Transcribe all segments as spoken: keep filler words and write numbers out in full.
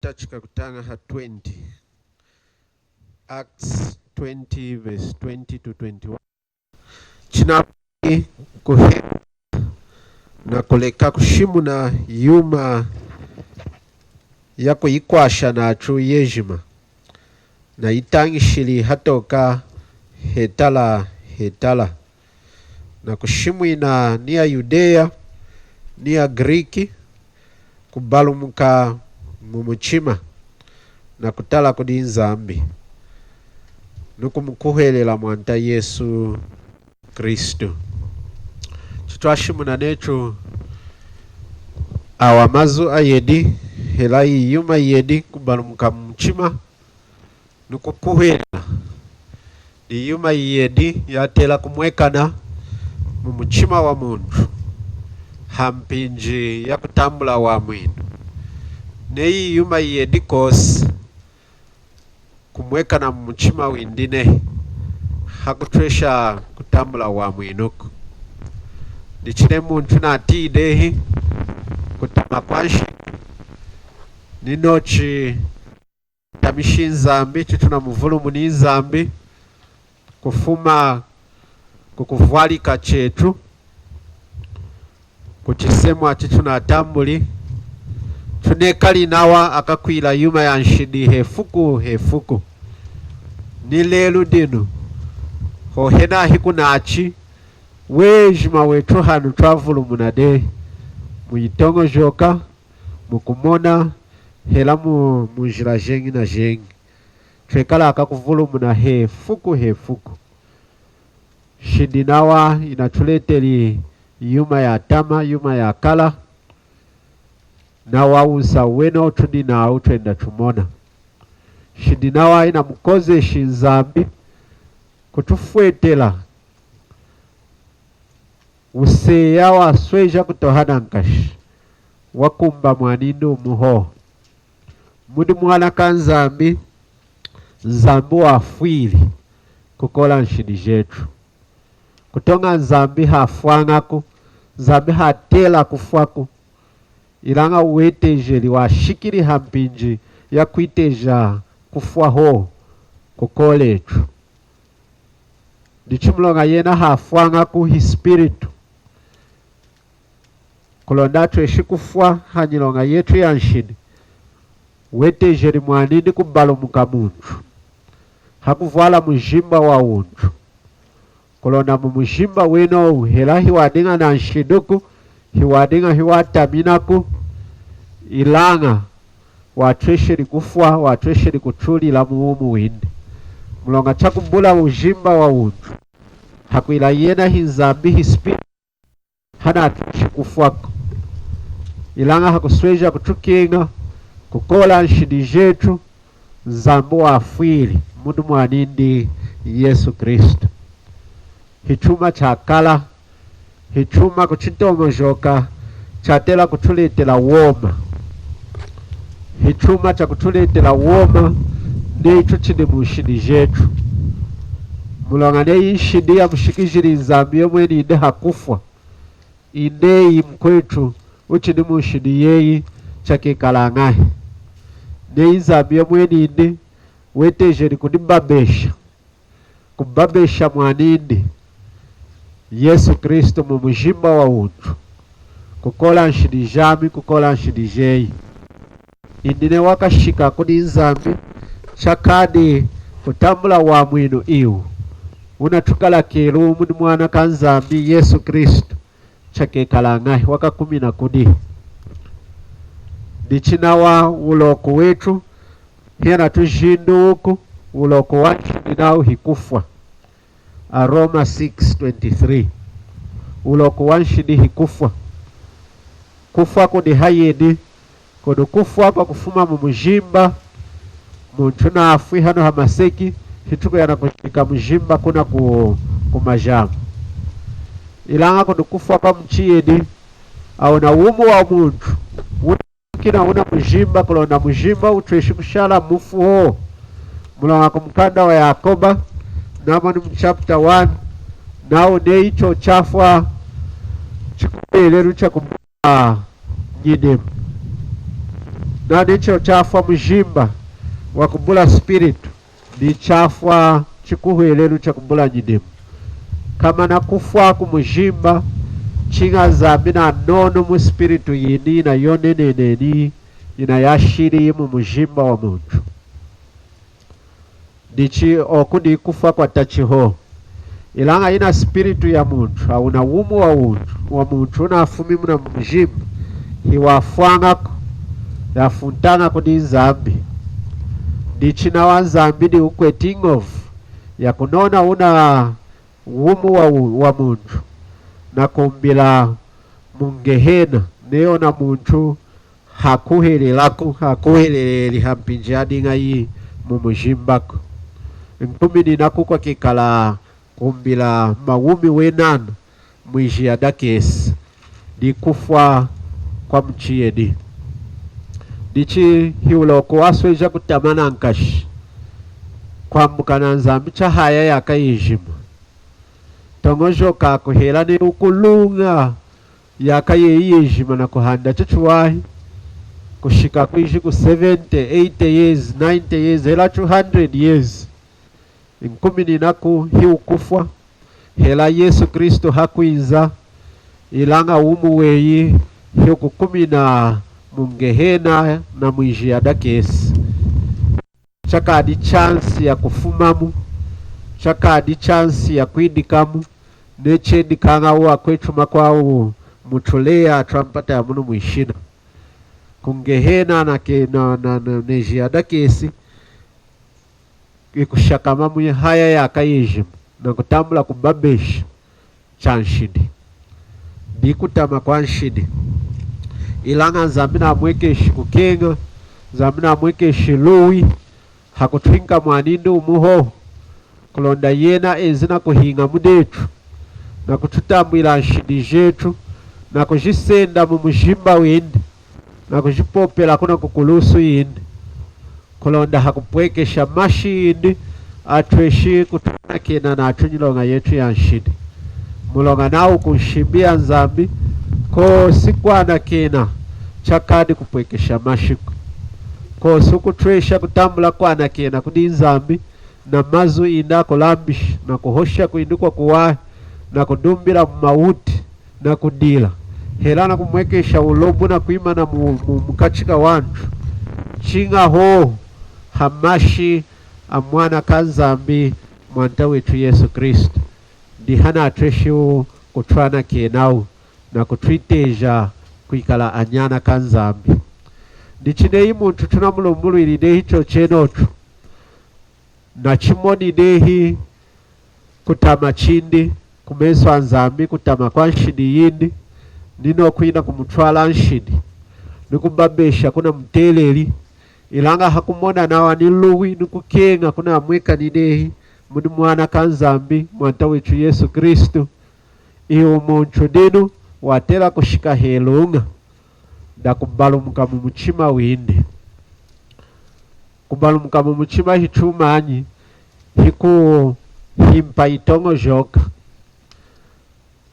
Tachika kutaña ha twenty. Acts twenty verse twenty to twenty-one. Chinamoni kuhemba na kuleka kushimuna yuma ya kuyikwasha nachu yejima, nayitañishili hatoka hetala hetala, na kushimwina ni aYudeya ni aGriki kubalumuka mumuchima na kutala kudi Nzambi, ni kumukuhwelela Mwanta Yesu Kristu. Chitwashimuna nechu awa mazu ayedi, hela iyi yuma yiyedi, kubalumuka mumuchima ni kukuhwelela, ni yuma yiyedi yatela kumwekana mumuchima wamuntu hampinji ya kutambula wamwinu. Neyi yuma yiyedi kosi kumwekana mumuchima windi nehi, hakutwesha kutambula wamwinuku. Dichi neyi muntu natiyi dehi kutama kwanshidi, ni nochu tamishi Nzambi, chitunamuvulumuni Nzambi kufuma kukuvwalika chetu, kuchisemwa chitunatambuli, tunekali nawa akakwila yuma yanshidi hefuku hefuku. Ni lelu dinu, hohena hikunachi, wejima wetu hanu twavulumuna dehi muyitoñojoka, mukumona, hela mu, munjila jeñi na jeñi. Twekala akakuvulumuna hefuku hefuku. Nshidi nawa yinatuleteli yuma yatama, yuma yakala, nawa wunsahu wenowu tudi nawu twenda tumona. Nshidi nawa yinamukozeshi Nzambi kutufwetela wuseya wasweja kutoha nankashi, wakumba mwanindi wumu hohu. Mudi mwana kaNzambi, Nzambi wafwili kukola nshidi jetu. Kutoña Nzambi hafwañaku, Nzambi hatela kufwaku, ilaña wetejeli, washikili hampinji ya kwiteja kufwa hohu kukola etu. Dichi muloña yena hafwañaku, hispiritu, kulonda atweshi kufwa hanyiloña yetu yanshidi, wetejeli mwanindi kubalumuka muntu, hakuvwala mujimba wawuntu, kulonda mumujimba wenowu hela hiwadiña nanshidiku, hiwadiña hiwataminaku, ilaña watwesheli kufwa, watwesheli kutulila muwumi windi. Muloña chakubula mujimba wawuntu, hakwila yena hiNzambi, hispiritu, hanatweshi kufwaku. Ilaña hakusweja kutukeña, kukola nshidi jetu, Nzambi wafwili mudi mwanindi Yesu Kristu. Hichuma chakala, hichuma kuchitoñojoka chatela kutuletela woma. Hichuma chakutuletela woma neyi tuchidi munshidi jetu. Muloña neyi nshidi yamushikijili Nzambi yomwenindi hakufwa, indi eyi mukwetu uchidi munshidi yeyi chakekala ñahi? Neyi Nzambi yomwenindi wetejeli kudibabesha, kubabesha mwanindi Yesu Kristu mumujimba wawuntu, kukola nshidi jami, kukola nshidi jeyi. Indi neyi wakashika kudi Nzambi, chakadi kutambula wamwinu iwu wunatukalakeli mudi mwana kaNzambi Yesu Kristu, chakekala ñahi, wakakumina kudihi? Dichi nawa wuloku wetu, hiyanatujinduku, wuloku wanshidi nawu hikufwa. Aroma six twenty-three. Wuloku wanshidi hikufwa. Kufwa kudi hayedi, kudi kufwa kwakufuma mumujimba, muntu nafwi hanu hamaseki, hitukuya nakujiika mujimba kuna ku, kumajambu. Ilaña kudi kufwa kwamuchiyedi, awu nawumi wamuntu, wuna mujimba, kulonda mujimba wutweshi kushala mufu hohu. Muloña kumukanda waYakoba, namoni mu chapter one, nawu neyi chochafwa chikuhwelelu chakubula nyidima. Nani chochafwa mujimba wakubula spiritu, ni chafwa chikuhwelelu chakubula nyidimu. Komana kufwa kumujimba, chiña Nzambi nanonu mu spiritu yindi yina yoneneni, yina yashili mumujimba wamuntu. Dichi oku ni kufwa kwatachi hohu. Ilaña yina spiritu yamuntu, awu wuna wumi wa muntu, wa muntu wunafumi muna mujimba, hiwafwañaku, yafuntaña kudi Nzambi. Dichi nawa Nzambi diyi wukweti ñovu yakunona wuna wumi wa, wa muntu, nakumbila mu Ngehena, neyi ona muntu hakuhwelelaku, hakuhweleleli hampinji yadiñayi mumujimbaku. Nkumininaku kwakekala kumbila mawumi wenana mwijiya dakesi, ni kufwa kwamuchiyedi. Dichi hiwuloku wasweja kutama nankashi kwambuka na Nzambi chahaya yaaka yejima. Toñojoka kuhela neyi wukuluña yaaka yeyi yejima nakuhanda chachiwahi, kushika kwiji ku seventy, eighty years, ninety years, hela two hundred years. Nkumininaku hiwukufwa, hela Yesu Kristu hakwinza, ilaña wumi weyi hiwukukumina mu Ngehena na mwijiya dakesi. Chakadi chance yakufumamu, chakadi chance yakwidikamu, neyi chedikaña akweti amakwawu mutuleya twampata yamunu mwishina. Ku Ngehena na ke-, na, na, na, nejiya dakesi, ikushakama mwihaya yaaka yejima, nakutambula kubabesha chanshidi, ni kutama kwanshidi. Ilaña Nzambi namwekeshi kukeña, Nzambi namwekeshi luwi, hakutwinka mwanindi wumu hohu, kulonda yena enzi nakuhiña mudetu, nakututambwila nshidi jetu, nakujisenda mumujimba windi, nakujipopela kuna kukulusu yindi, kulonda hakupwekesha mashi indi atweshi kutwanakena nachu nyiloña yetu yanshidi. Muloña nawu kunshimbi yaNzambi, kosi kwanakena chakadi kupwekesha mashiku. Kosi wukutwesha kutambula kwanakena kudi Nzambi, na mazu indi akulambisha, na kuhosha kwindi kwakuwahi, na kudumbila mu mawuti, na kudila, hela na kumwekesha wulobu na kwimana mu, mu, mukachi kawantu, chiña hohu hamashi a Mwana kaNzambi, Mwanta wetu Yesu Kristu. Dihanatweshiwu kutwanakenawu na kutwiteja kwikala anyana kaNzambi. Dichi neyi muntu tunamulumbulwili dehi chochenochu, nachimoni dehi kutama chindi kumesu aNzambi, kutama kwanshidi yindi, ni nokwinza kumutwala nshidi, ni kubabesha kunamuteleli, ilaña hakumona nawa ni luwi ni kukeña kunamwekani dehi mudi Mwana kaNzambi, Mwanta wetu Yesu Kristu, iwu muntu dinu watela kushika heluña, dakubalumuka mumuchima windi. Kubalumuka mumuchima hichumanyi? Hikuhimpa yitoñojoka.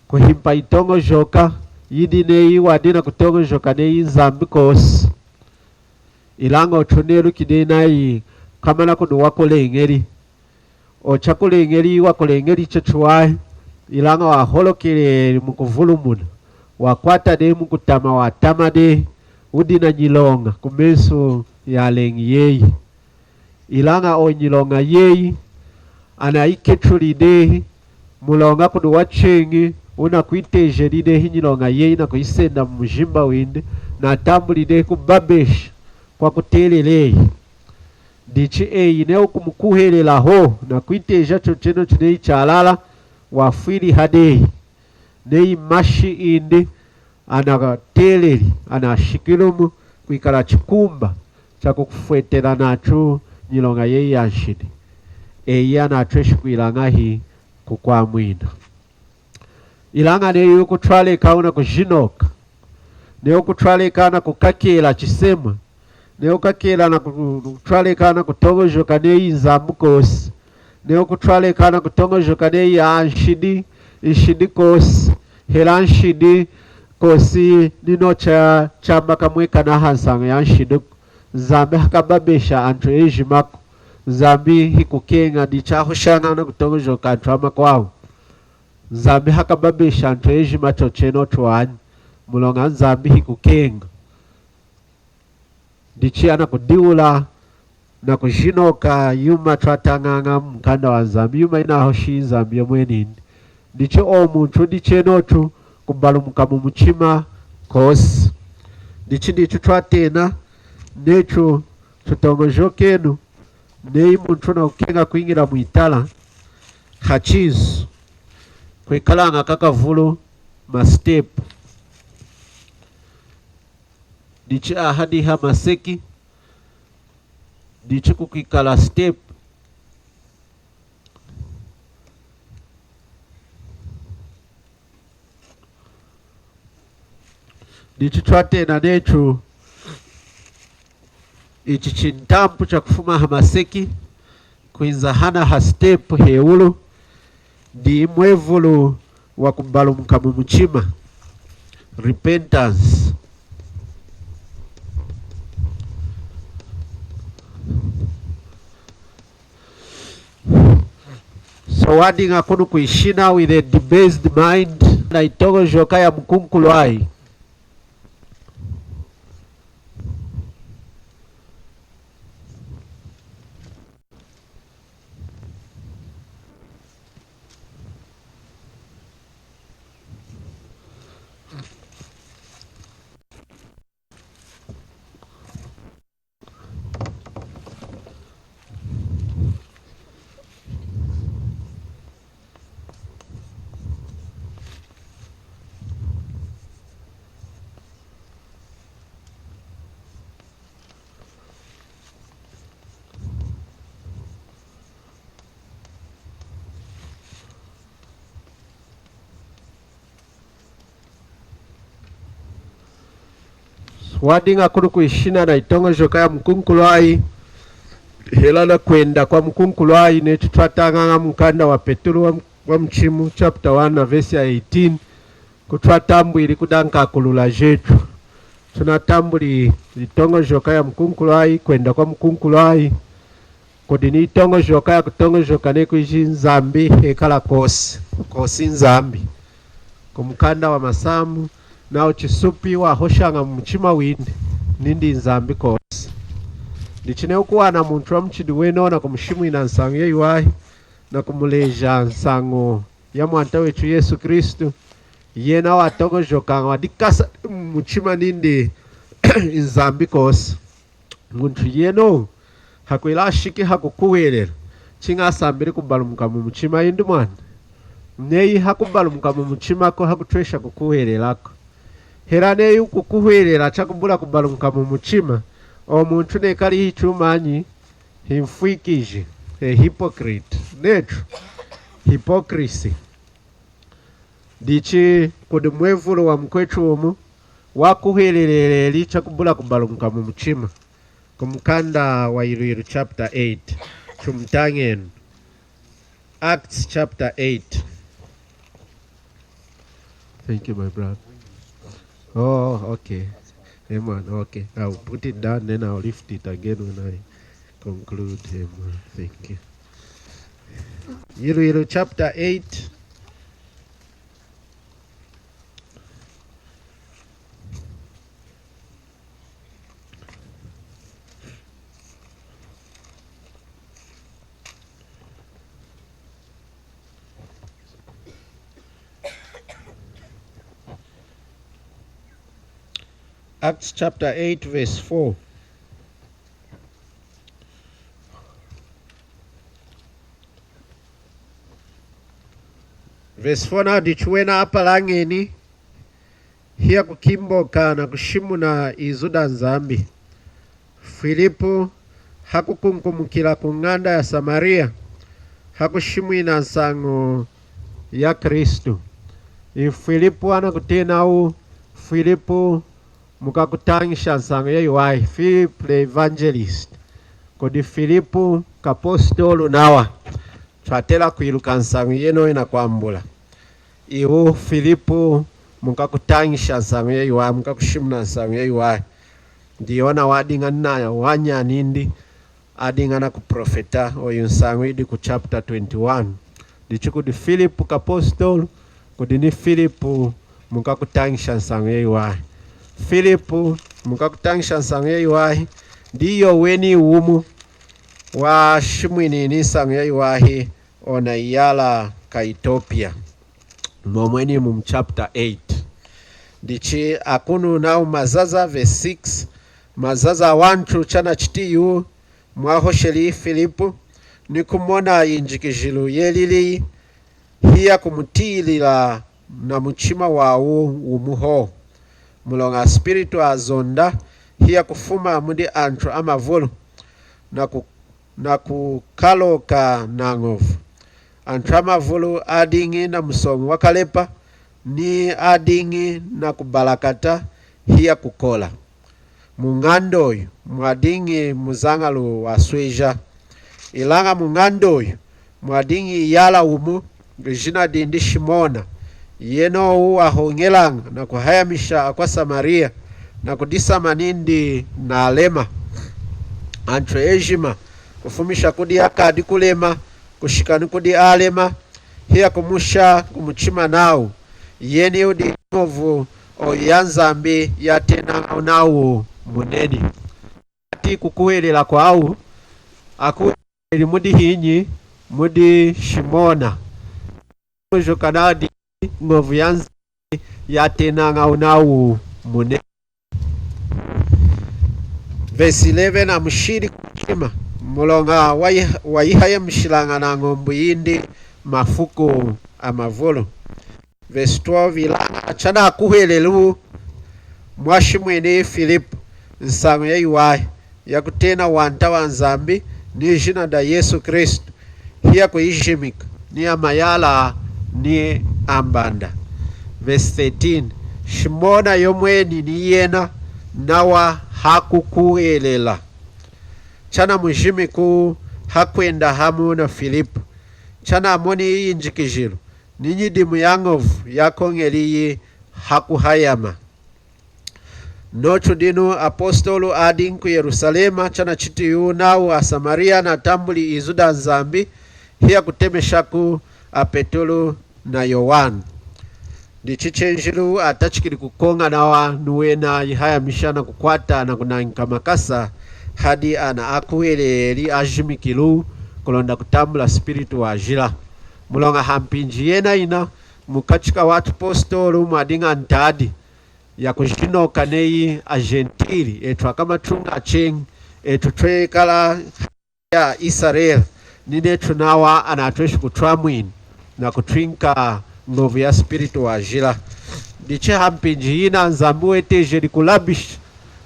Kuhimpa yitoñojoka, yidi neyi wadiña nakutoñojoka neyi Nzambi kosi. Ilaña ochu neluki dehi nayi, komana kudi wakuleñeli. Ochu akuleñeli, wakuleñeli chachiwahi, ilaña waholokeleli mukuvulumuna, wakwata dehi mukutama, watama dehi, wudi nanyiloña kumesu aleñi yeyi. Ilaña onyiloña yeyi, anayiketuli dehi, muloña kudi wacheñi wunakwitejeli dehi nyiloña yeyi nakuyisenda mumujimba windi, natambuli dehi kubabesha kwakuteleleyi. Dichi eyi neyi wukumukuhwelela hohu nakwiteja chochenochu neyi chalala, wafwiliha dehi, neyi mashi indi anateleli, anashikilumu kwikala chikumba chakukufwetela nachu nyiloña yeyi yanshidi. Eyi anatweshi kwila ñahi kukwamwina? Ilaña neyi wukutwalekahu nakujinoka, neyi wukutwalekahu nakukakela chisemwa, neyi wukakela naku-, wukutwalekahu nakutoñojoka neyi Nzambi kosi, neyi wukutwalekahu nakutoñojoka neyi a nshidi, nshidi kosi, hela nshidi kosi, ninochu chamba kamwekana hansañu ya nshidiku. Nzambi hakababesha antu ejimaku. Nzambi hikukeña, dichi ahoshaña nakutoñojoka antu amakwawu. Nzambi hakababesha antu ejima chochenochu wanyi. Muloña Nzambi hikukeña. Dichi anakudiwula nakujinoka yuma twatañaña mumukanda waNzambi, yuma yinahoshi Nzambi yomweni. Dichi owu muntu dichenochu kubalumuka mumuchima kwosi. Dichi dichi twatena netu tutoñojokenu neyi muntu nakukeña kwiñila mwitala, hachinsu kwekalaña kakavulu ma step. Dichi aha dihamaseki, dichi kukwikala step. Dichi twatena netu ichi chintampu chakufuma hamaseki kwinza hana ha step hewulu, ndi mwevulu wakubalumuka mumuchima, repentance. So wadiña kunu kwishina with a debased mind, na yitoñojoka yamukunkulwayi. Wadiña kunu kwishina na yitoñojoka yamukunkulwayi, hela nakwenda kwamukunkulwayi, netu twatañaña mumukanda waPetulu wa, wamuchimu, chapter one na verse ya eighteen, kutwatambwili kudi ankakulula jetu. Tunatambuli yitoñojoka yamukunkulwayi, kwenda kwamukunkulwayi. Kudi ni yitoñojoka yakutoñojoka neyi kwiji Nzambi hekala kwosi, kwosi Nzambi. Kumukanda waMasamu, nawu chisupi wahoshaña mumuchima windi nindi Nzambi kwosi. Dichi neyi wukuwana muntu wamuchidi wenowu nakumushimwina nsañu yayiwahi, nakumuleja nsañu yaMwanta wetu Yesu Kristu, yena watoñojoka, wadikasa mumuchima nindi Nzambi kwosi. Muntu yenowu hakwila ashiki hakukuhwelela, chiña asambili kubalumuka mumuchima, indi mwani? Neyi hakubalumuka mumuchimaku hakutwesha kukuhwelelaku. Hela neyi wukukuhwelela chakubula kubalumuka mumuchima, owu muntu nekali hichumanyi? Hinfwikiji, a hypocrite. Netu, hypocrisy. Dichi kudi mwevulu wamukwetu wumu wakuhweleleli chakubula kubalumuka mumuchima. Kumukanda waYiluwilu chapter eight. Tumutañenu. Acts chapter eight. Thank you, my brother. Oh, okay. Amen. Okay. I'll put it down, then I'll lift it again when I conclude. Amen. Thank you. Yiluwilu chapter eight. Acts chapter eight, verse four. Verse four nawu, dichi wena apalañeni hiyakukimboka nakushimuna izu daNzambi. Filipu hakukunkumukila kuñanda yaSamariya, hakushimwina nsañu yaKristu. Iwu Filipu anakutenawu Filipu mukakutañisha nsañu yayiwahi, Philip the evangelist. Kudi Filipu kapostolu nawa. Twatela kwiluka nsañu yenoyu nakwambula. Iwu Filipu mukakutañisha nsañu yayiwahi, mukakushimuna nsañu yayiwahi. Ndi yona wadiña na wanya nindi, adiña na kuprofeta, oyu nsañu yidi ku chapter twenty-one. Dichi kudi Filipu kapostolu, kudi ni Filipu mukakutañisha nsañu yayiwahi. Filipu mukakutañisha nsañu yayiwahi, ndi yoweni wumu washimwini ni nsañu yayiwahi, ona iyala ka Ethiopia. Momweni mu chapter eight. Dichi akunu nawu mazaza, verse six, mazaza awantu chana chitiyu mwahosheli Filipu, ni kumona yinjikijilu yelili, hiyakumutiyilila na muchima wawu wumu hohu. Muloña aspiritu azonda hiyakufuma mudi antu amavulu, na ku-, na kukaloka na ñovu. Antu amavulu adiñi na musoñu wakalepa, ni adiñi na kubalakata hiyakukola. Muñandu oyu mwadiñi muzañalu wasweja. Ilaña muñandu oyu mwadiñi iyala wumu, ijina dindi Shimona. Yenowu wahoñelaña na kuhayamisha akwa Samaria, na kudisamba nindi nalema. Antu ejima, kufumisha kudi akadi kulema, kushika ni kudi alema, hiyakumusha kumuchima nawu, yeni wudi ñovu oyu ya Nzambi yatenañawu nawu muneni. Ati kukuhwelela kwawu, akuhweleli mudi hinyi? Mudi Shimona. Mujuka nawu di ñovu ya Nzambi yatenañawu nawu muneni. Verse eleven, amushili kumuchima, muloña wayi-, wayihayamishilaña na ñombu yindi mafuku amavulu. Verse twelve, ilaña chanakuhweleliwu mwashimwini Filipu nsañu yayiwahi yakutena wanta wa Nzambi ni jina da Yesu Kristu, hiyakuyijimika ni amayala ni ambanda. Verse thirteen, Shimona yomweni ni yena nawa hakukuhwelela. Chanamujimikiwu hakwenda hamu na Filipu, chanamoni yinjikijilu ni nyidimu ya ñovu yakoñeliyi hakuhayama. Nochu dinu apostolu adiña ku Yerusalema, chanachitiyiwu nawu aSamaria natambuli izu da Nzambi, hiyakutemeshaku aPetulu na Yowanu. Dichi chenjiliwu atachikili kukoña nawa ni wena yihayamisha na kukwata na kunañika makasa hadi ana akuhweleli ajimikiluwu kulonda kutambula Spiritu Wajila. Muloña hampinji yena yina, mukachi ka watupostolu mwadiña ntadi yakujinoka neyi aJentili, etu akamatuña acheñi, etu twekala ya Isarela, ninetu nawa anatweshi kutwamwina na kutwinka ñovu ya Spiritu Wajila. Dichi hampinji yina Nzambi wetejeli kulabisha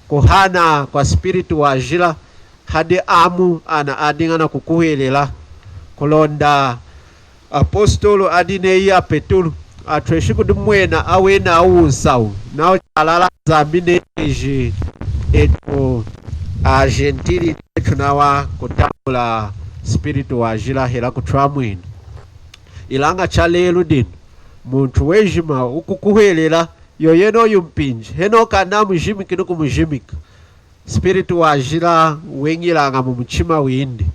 kuhana kwa Spiritu Wajila hadi amu ana adiña na kukuhwelela, kulonda apostolu adi neyi aPetulu atweshi kudimwena awena wunsahu, nawu chalala Nzambi neteji etu aJentili, etu nawa kutambula Spiritu Wajila hela kutwamwina. Ilaña chalelu dinu, muntu wejima wukukuhwelela, yoyenoyu mpinji, henohu kanamujimiki ni kumujimika, Spiritu Wajila weñilaña mumuchima windi.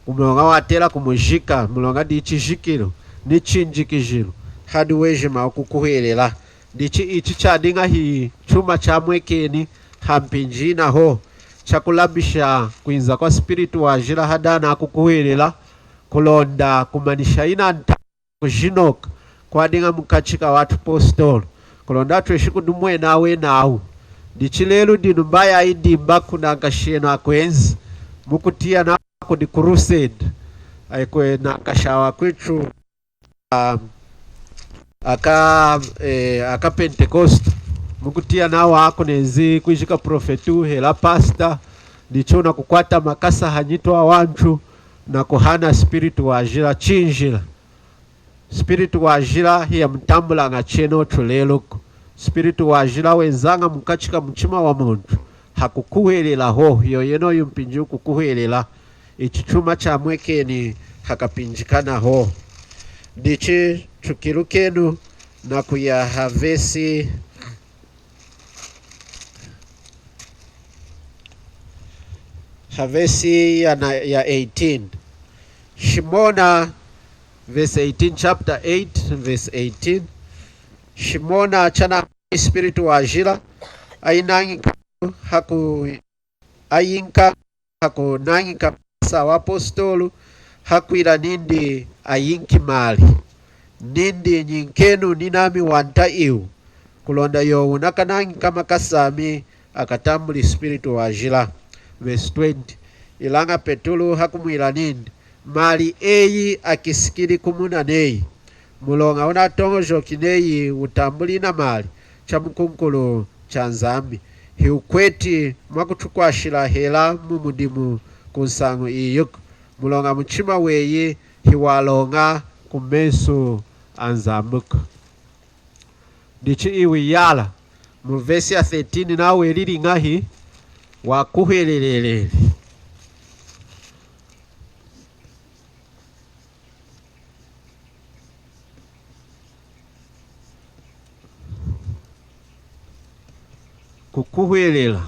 Muloña watela kumujika, muloña dichijikilu ni chinjikijilu hadi wejima wukukuhwelela. Dichi ichi chadiña hichuma chamwekeni hampinji yina hohu, chakulabisha kwinza kwa Spiritu Wajila hadi ana akukuhwelela, kulonda kumanisha yina nta- kujinoka kwadiña mukachi ka watupostolu, kulonda atweshi kudimwena awenawu. Dichi lelu dinu mbayi ayidimbaku nankashi enu akwenzi, mukutiya nawu kudi crusade, ayikwe nankashi awa kwetu, ah, aka, eh, aka Pentecost, mukutiya nawu kunenzi kwijika profetu hela pastor, dichi wunakukwata makasa hanyitu awantu na kuhana Spiritu Wajila chinjila. Spiritu Wajila hiyamutambulaña chenochu leluku. Spiritu Wajila wenzaña mukachi ka muchima wa muntu hakukuhwelela hohu, yoyenoyu mpinji wukukuhwelela. Ichi chuma chamwekeni hakapinji kana hohu. Dichi tukilukenu na kuya ha vesi ha vesi ya na-, ya eighteen. Shimona, verse eighteen, chapter eight, verse eighteen. Shimona chana Spiritu Wajila, ayinañika haku-, ayinka hakunañika makasa awapostolu, hakwila nindi ayinki mali, nindi, "Nyinkenu ninami wanta iwu, kulonda yowu nakanañika makasa ami akatambuli Spiritu Wajila." Verse twenty. Ilaña Petulu hakumwila nindi, "Mali eyi akisikili kumuna neyi, muloña wunatoñojoki neyi wutambuli namali, chamukunkulu chaNzambi. Hiwukweti mwakutukwashila hela mumudimu kunsañu iyuku, muloña muchima weyi hiwaloña kumesu aNzambiku." Dichi iwu iyala, mu vesi ya thirteen nawu welili ñahi? Wakuhweleleli. Kukuhwelela.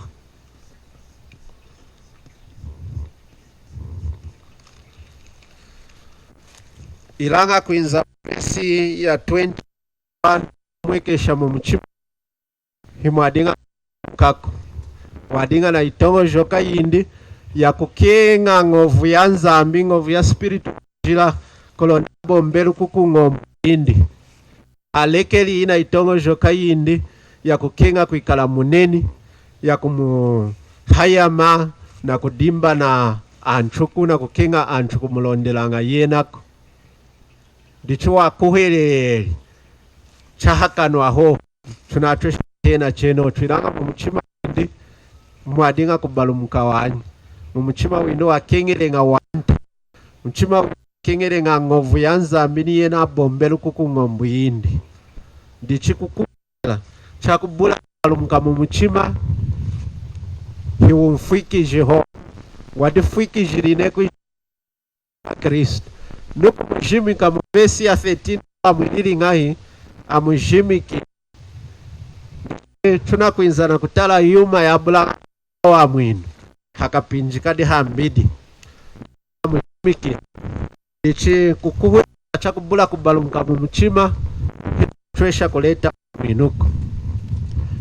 Ilaña kwinza vesi ya twenty, mwekesha mumuchima, himwadiña kaku. Wadiña nayitoñojoka yindi yakukeña ñovu yaNzambi, ñovu ya Spiritu Wajila, kulonda abombeluku kuñombu yindi. Alekeli nayitoñojoka yindi yakukeña kwikala muneni, yakumuhayama nakudimbana antuku, nakukeña antu kumulondelaña yenaku. Dichi wakuhweleleli chahakanwa hohu. Tunatweshi kutena chenochu, ilaña mumuchima windi mwadiña kubalumuka wanyi. Mumuchima windi wakeñeleña wanta. Muchima windi wakeñeleña ñovu yaNzambi ni yena abombeluku kuñombu yindi. Dichi kukuhwelela chakubula kubalumuka mumuchima, hiwumfwikiji hohu. Wadifwikijili neyi kwishi Kristu. Nukumujimika mu vesi ya thirteen, amwilili ñahi? Amujimiki. Tunakwinza nakutala yuma yabulaña wamwinu hakapinji kadi hambidi. Amujimiki. Ichi kukuhwelela chakubula kubalumuka mumuchima, hitwesha kuleta mwinuku.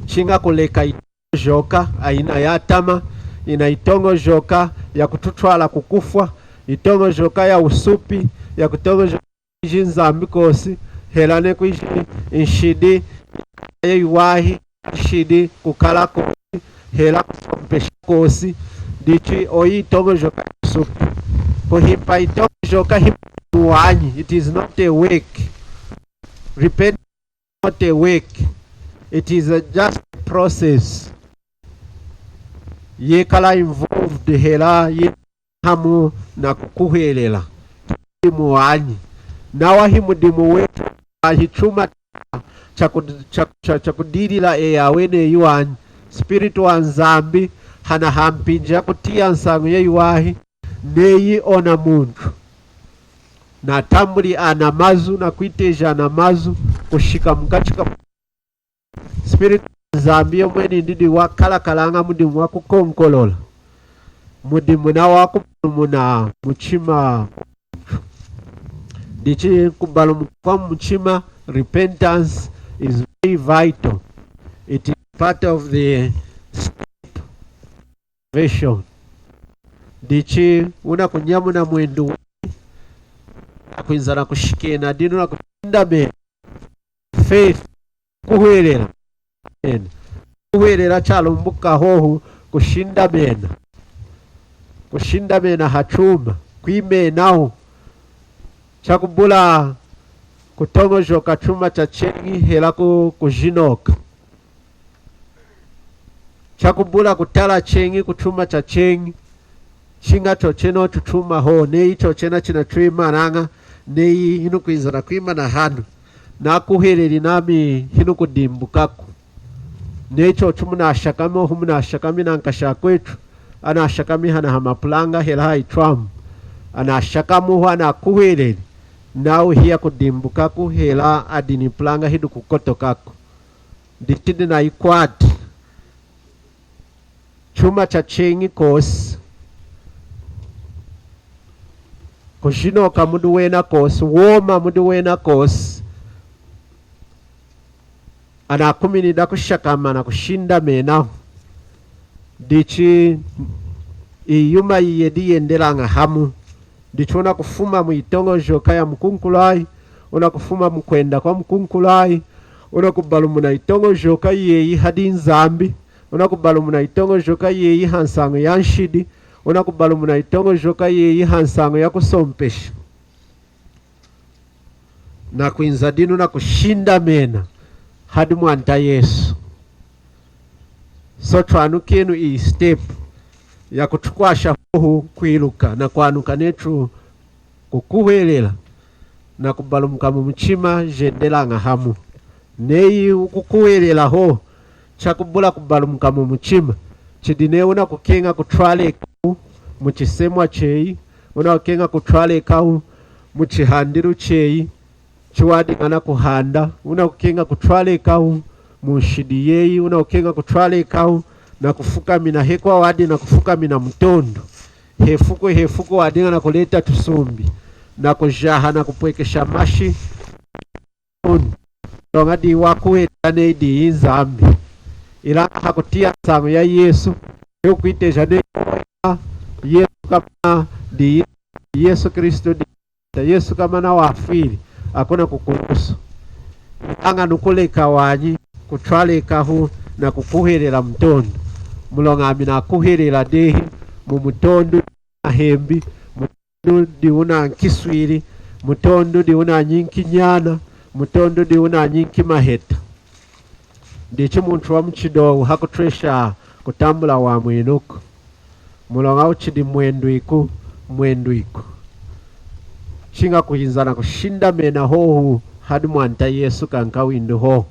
Chiña kuleka yitoñojoka ayina yatama, yina yitoñojoka yakututwala kukufwa, yitoñojoka yawusupi, yakutoñojoka kwiji Nzambi kwosi, hela neyi kwiji nshidi yayiwahi, nshidi kukala kwosi, hela kusompesha kwosi. Dichi oyi yitoñojoka yawusupi. Kuhimpa yitoñojoka himudimu wanyi, it is not a work. Repent not a work. It is a just a process. Yekala involved hela ye hamu nakukuhwelela. Mudimu wanyi. Nawa himudimu wetu, hichuma cha, cha, cha, chakudilila eyi aweni wanyi. Spiritu waNzambi hana hampinji yakutiya nsañu yayiwahi, neyi ona muntu natambuli ana mazu, nakwiteja ana mazu, kushika mukachi ka Spiritu waNzambi yomweni nindi wakalakalaña mudimu wakukonkolola, mudimu nawa wakubalumuna muchima. Dichi kubalumuka kwamuchima, repentance, is very vital. It is part of the step salvation. Dichi wunakunyamuna mwendu weyi, nakwinza nakushikena dinu nakushindamena. Faith, kuhwelela. Amen. Kuhwelela chalumbuka hohu kushindamena. Kushindamena hachuma, kwimenahu. Chakubula kutoñojoka chuma chacheñi hela ku-, kujinoka. Chakubula kutala cheñi kuchuma chacheñi, chiña chochenochu chuma hohu, neyi chochena chinatwimanaña, neyi hinukwinza nakwimana hanu. Nakuhweleli nami hinukudimbukaku. Neyi chochu munashakami, ohu munashakami nankashi akwetu, anashakami hana hamapulanga hela hayitwamu. Anashakami ohu anakuhweleli, nawu hiyakudimbukaku hela adi nipulanga hidukukotokaku. Dichi dinayikwati. Chuma chacheñi kwosi, kujinoka mudi wena kwosi, woma mudi wena kwosi. Anakumini dakushakama nakushindamena. Dichi iyi yuma yiyedi yendelaña hamu. Dichi wunakufuma muyitoñojoka yamukunkulwayi, wunakufuma mukwenda kwamukunkulwayi, wunakubalumuna yitoñojoka yeyi hadi Nzambi, wunakubalumuna yitoñojoka yeyi hansañu yanshidi, wunakubalumuna yitoñojoka yeyi hansañu yakusompesha. Nakwinza dinu nakushindamena hadi Mwanta Yesu. So twanukenu iyi step yakutukwasha hohu kwiluka nakwanuka netu kukuhwelela nakubalumuka mumuchima jendelaña hamu. Neyi wukukuhwelela hohu chakubula kubalumuka mumuchima, chidi neyi wunakukeña kutwalekahu muchisemwa cheyi, wunakukeña kutwalekahu muchihandilu cheyi chiwadiña nakuhanda, wunakukeña kutwalekahu munshidi yeyi, wunakukeña kutwalekahu nakufukamina hekwa wadi nakufukamina mutondu. Hefuku hefuku wadiña nakuleta tusumbi, nakujaha nakupwekesha mashi. Muloña diyi wakuhwelela neyi diyi Nzambi. Ilaña hakutiya nsañu ya Yesu, hiwukwiteja neyi Yesu kamana diyi, Yesu Kristu diyi, Yesu kamana wafwili, akuna kukulusu. Ilaña nukuleka wanyi kutwalekahu nakukuhwelela mutondu. Muloña ami nakuhwelela dehi mumutondu, ahembi, mutondu diwunankiswili, mutondu diwunanyinki nyana, mutondu diwunanyinki maheta. Dichi muntu wamuchidowu hakutwesha kutambula wamwinuku. Muloña wuchidi mwendwiku, mwendwiku. Chiña kwinza nakushindamena hohu hadi Mwanta Yesu kankawindi hohu.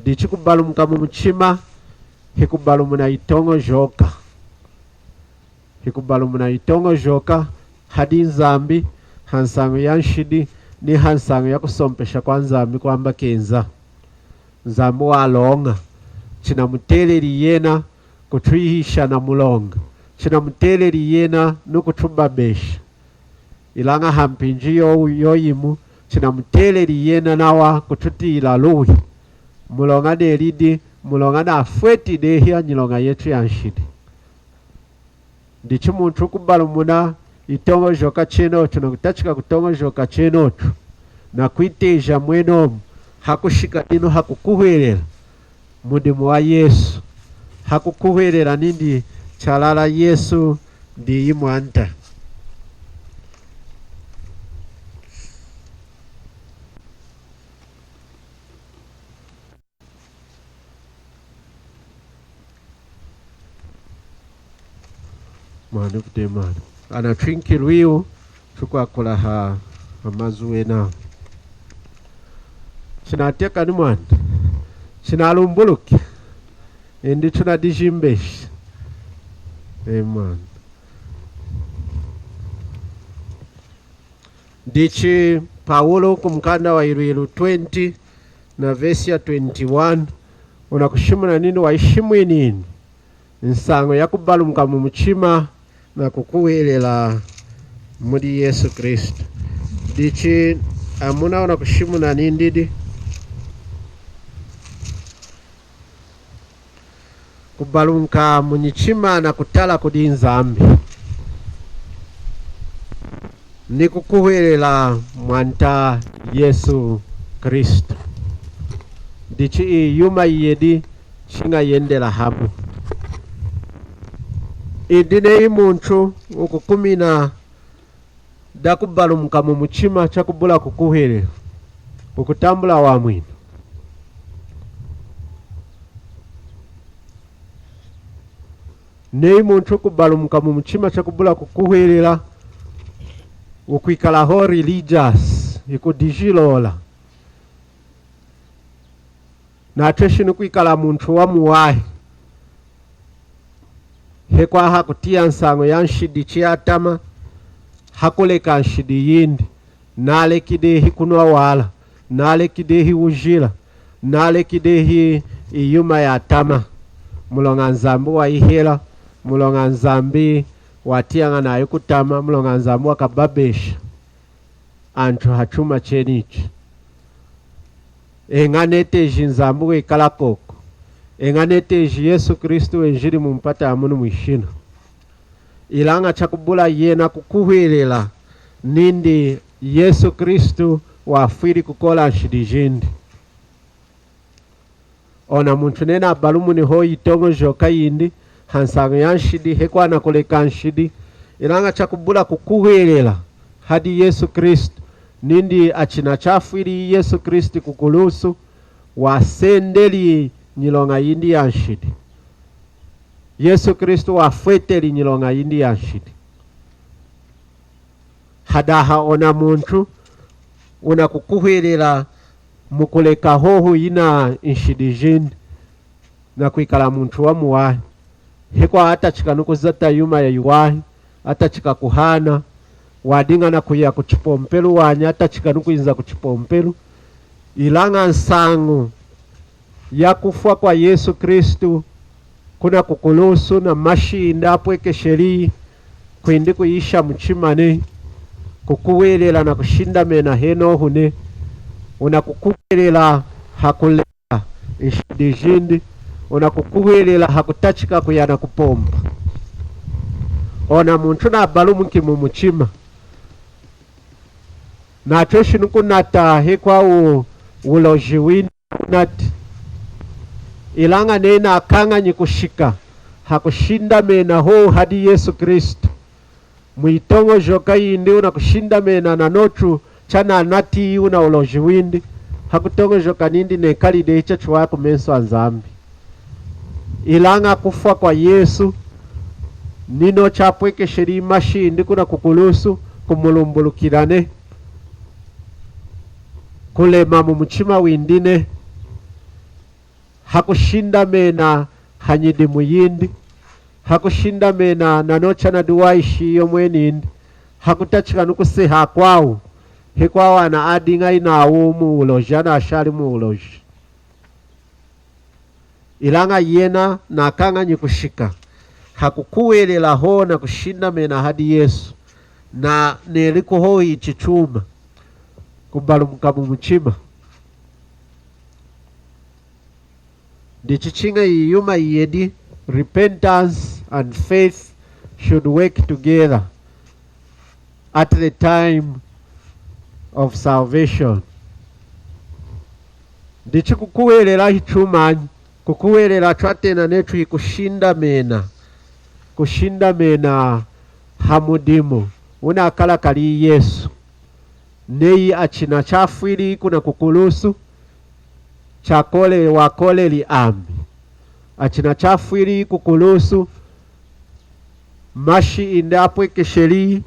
Dichi kubalumuka mumuchima, hikubalumuna yitoñojoka. Hikubalumuna yitoñojoka hadi Nzambi, hansañu yanshidi, ni hansañu yakusompesha kwaNzambi kwamba kenza. Nzambi waloña, chinamuteleli yena kutwihisha namuloña, chinamuteleli yena nukutubabesha. Ilaña hampinji yo, yoyimu, chinamuteleli yena nawa kututiyila luwi. Muloña nelidi, muloña nafweti dehi nyiloña yetu yanshidi. Dichi muntu wukubalumuna yitoñojoka chenochu, nakutachika kutoñojoka chenochu, nakwiteja mwenomu, hakushika dinu hakukuhwelela mudimu waYesu, hakukuhwelela nindi chalala Yesu diyi Mwanta. Mwani kutemani. Anatwinki lwiu, tukwakula ha, hamazu wena. Chinateka ni mwani. Chinalumbuluki. Indi tunadijimbeshi. E mwani. Dichi Pawulu kumukanda wa Yilwilu twenty na vesi ya twenty-one, wunakushimuna nindi wayishimwinini nsañu yakubalumuka mumuchima nakukuhwelela mudi Yesu Kristu. Dichi amuna wunakushimuna nindi di kubalumuka munyichima nakutala kudi Nzambi ni kukuhwelela Mwanta Yesu Kristu. Dichi iyi yuma yiyedi chiña yendela hamu. Indi neyi muntu wukukumina dakubalumuka mumuchima chakubula kukuhwelela, wukutambula wamwinu. Neyi muntu wukubalumuka mumuchima chakubula kukuhwelela, wukwikala hohu religious, wukudijilola. Natweshi ni kwikala muntu wamuwahi. Hekwaha kutiya nsañu ya nshidi chiyatama, hakuleka nshidi yindi, naleki dehi kunwa walwa, naleki dehi wujila, naleki dehi iyi yuma yatama. Muloña Nzambi wayihela, muloña Nzambi watiyaña nayu kutama, muloña Nzambi wakababesha antu hachuma chenichi. Eña neteji Nzambi wekala kwoku. Eña neteji Yesu Kristu wenjili mumpata yamunu mwishina. Ilaña chakubula yena kukuhwelela nindi Yesu Kristu wafwili kukola nshidi jindi. Ona muntu neyi nabalumuni hohu yitoñojoka yindi hansañu yanshidi, hekwawu nakuleka nshidi, ilaña chakubula kukuhwelela hadi Yesu Kristu, nindi achina chafwili Yesu Kristu kukulusu, wasendeli nyiloña yindi yanshidi. Yesu Kristu wafweteli nyiloña yindi yanshidi. Hadaha ona muntu wunakukuhwelela mukuleka hohu yina nshidi jindi, nakwikala muntu wamuwahi. Hekwawu atachika nikuzata yuma yayiwahi, atachika kuhana, wadiña nakuya kuchipompelu wanyi, atachika nikwinza kuchipompelu. Ilaña nsañu yakufwa kwaYesu Kristu kuna kukulusu namashi indi apwekesheli, kwindi kuyisha muchima nehi, kukuhwelela nakushindamena henohu nehi, wunakukuhwelela hakuleka nshidi jindi, wunakukuhwelela hakutachika kuya nakupompa. Ona muntu nabalumuki mumuchima, natweshi nikunata hekwawu wuloji windi wunati. Ilaña neyi nakañanyi kushika hakushindamena hohu hadi Yesu Kristu, muyitoñojoka yindi wunakushindamena nanochu chananati wuna wuloji windi, hakutoñojoka nindi nekali dehi chachiwahi kumesu aNzambi. Ilaña kufwa kwaYesu, ninochu apwekesheli mashi indi kuna kukulusu, kumulumbulukila nehi, kulema mumuchima windi nehi, hakushindamena hanyidimu yindi, hakushindamena nanochu anadiwahishi yomwenindi, hakutachika nikuseha akwawu, hekwawu ana adiñayi nawu muwuloji, anashali muwuloji. Ilaña yena nakañanyi kushika hakukuhwelela hohu nakushindamena hadi Yesu, naneliku hohu ichi chuma, kubalumuka mumuchima. Ndichi chiña iyi yuma iyedi, repentance and faith should work together at the time of salvation. Ndichi kukuhwelela hichumanyi? Kukuhwelela twatena netu hikushindamena, kushindamena hamudimu wunakalakali Yesu. Neyi achina chafwili kuna kukulusu, chakole, wakoleli ami. Achina chafwili kukulusu, mashi indi apwekesheli,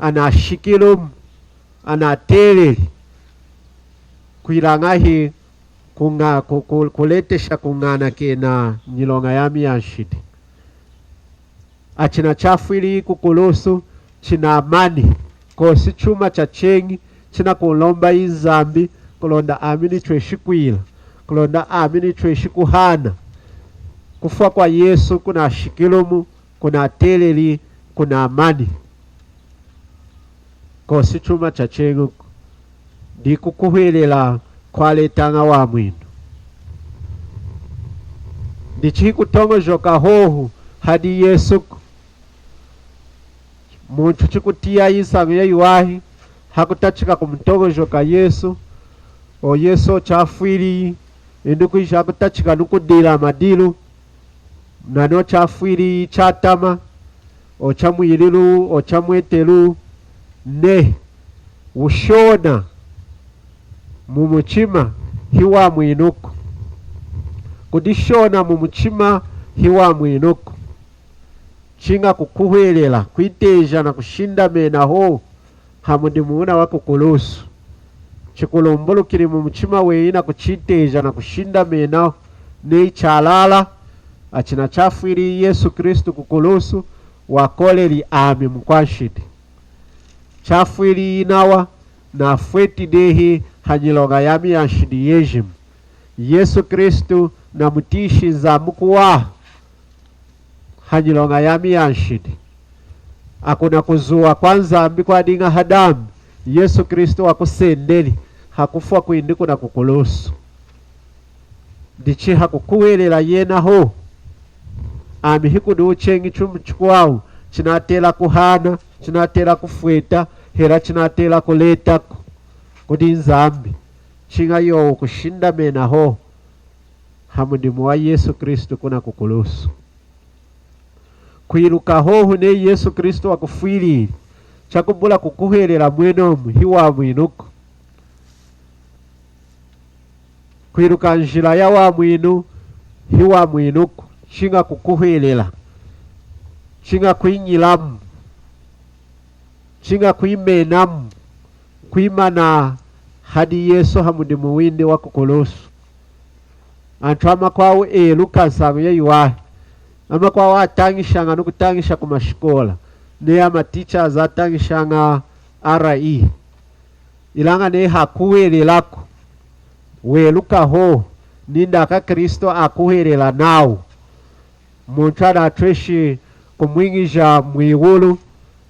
anashikilumu, anateleli, kwila ñahi kuña-, ku-, ku-, kuletesha kuñanakena nyiloña yami yanshidi. Achina chafwili kukulusu chinamani, kosi chuma chacheñi chinakunlombayi Nzambi, kulonda ami nitweshi kwila, kulonda ami nitweshi kuhana. Kufwa kwaYesu kunashikilumu, kunateleli, kunamani. Kosi chuma chacheñiku, ndi kukuhwelela kwaletaña wamwinu. Ndichi hikutoñojoka hohu hadi Yesuku. Muntu chikutiya nsañu yayiwahi, hakutachika kumutoñojoka Yesu, o Yesu ochafwili, indi kwiji hakutachika nikudila madilu, nanochu chafwili chatama, ochamwililu, ochamwetelu, nehi, wushona mumuchima hiwamwinuku. Kudishona mumuchima hiwamwinuku. Chiña kukuhwelela, kwiteja nakushindamena hohu hamudimu wuna wakukulusu. Chikulumbulukili mumuchima weyi nakuchiteja nakushindamena neyi chalala, achina chafwili Yesu Kristu kukulusu, wakoleli ami mukwanshidi. Chafwili nawa, nafweti dehi hanyiloña yami yanshidi yejima. Yesu Kristu namutiyishi Nzambi kuwaha hanyiloña yami yanshidi. Akunakuzuwa kwaNzambi kwadiña hadami, Yesu Kristu wakusendeli hakufwa kwindi kunakukulusu. Ndichi hakukuhwelela yena hohu, ami hikudi cheñi chumu chikwawu chinatela kuhana, chinatela kufweta, hela chinatela kuletaku kudi Nzambi, chiña yowu kushindamena hohu hamudimu waYesu Kristu kunakukulusu. Kwiluka hohu neyi Yesu Kristu wakufwilili, chakubula kukuhwelela mwenomu hiwamwinuku. Kwiluka njila yawamwinu hiwamwinuku, chiña kukuhwelela, chiña kwiñilamu, chiña kwimenamu, kwimana hadi Yesu hamudimu windi wakukulusu. Antu amakwawu eluka nsañu yayiwahi. Amakwawu atañishaña nukutañisha kumashikola, neyi ama teachers atañishaña R E. Ilaña neyi hakuhwelelaku, weluka hohu nindi akwaKristu akuhwelela nawu muntu anatweshi kumwiñija mwiwulu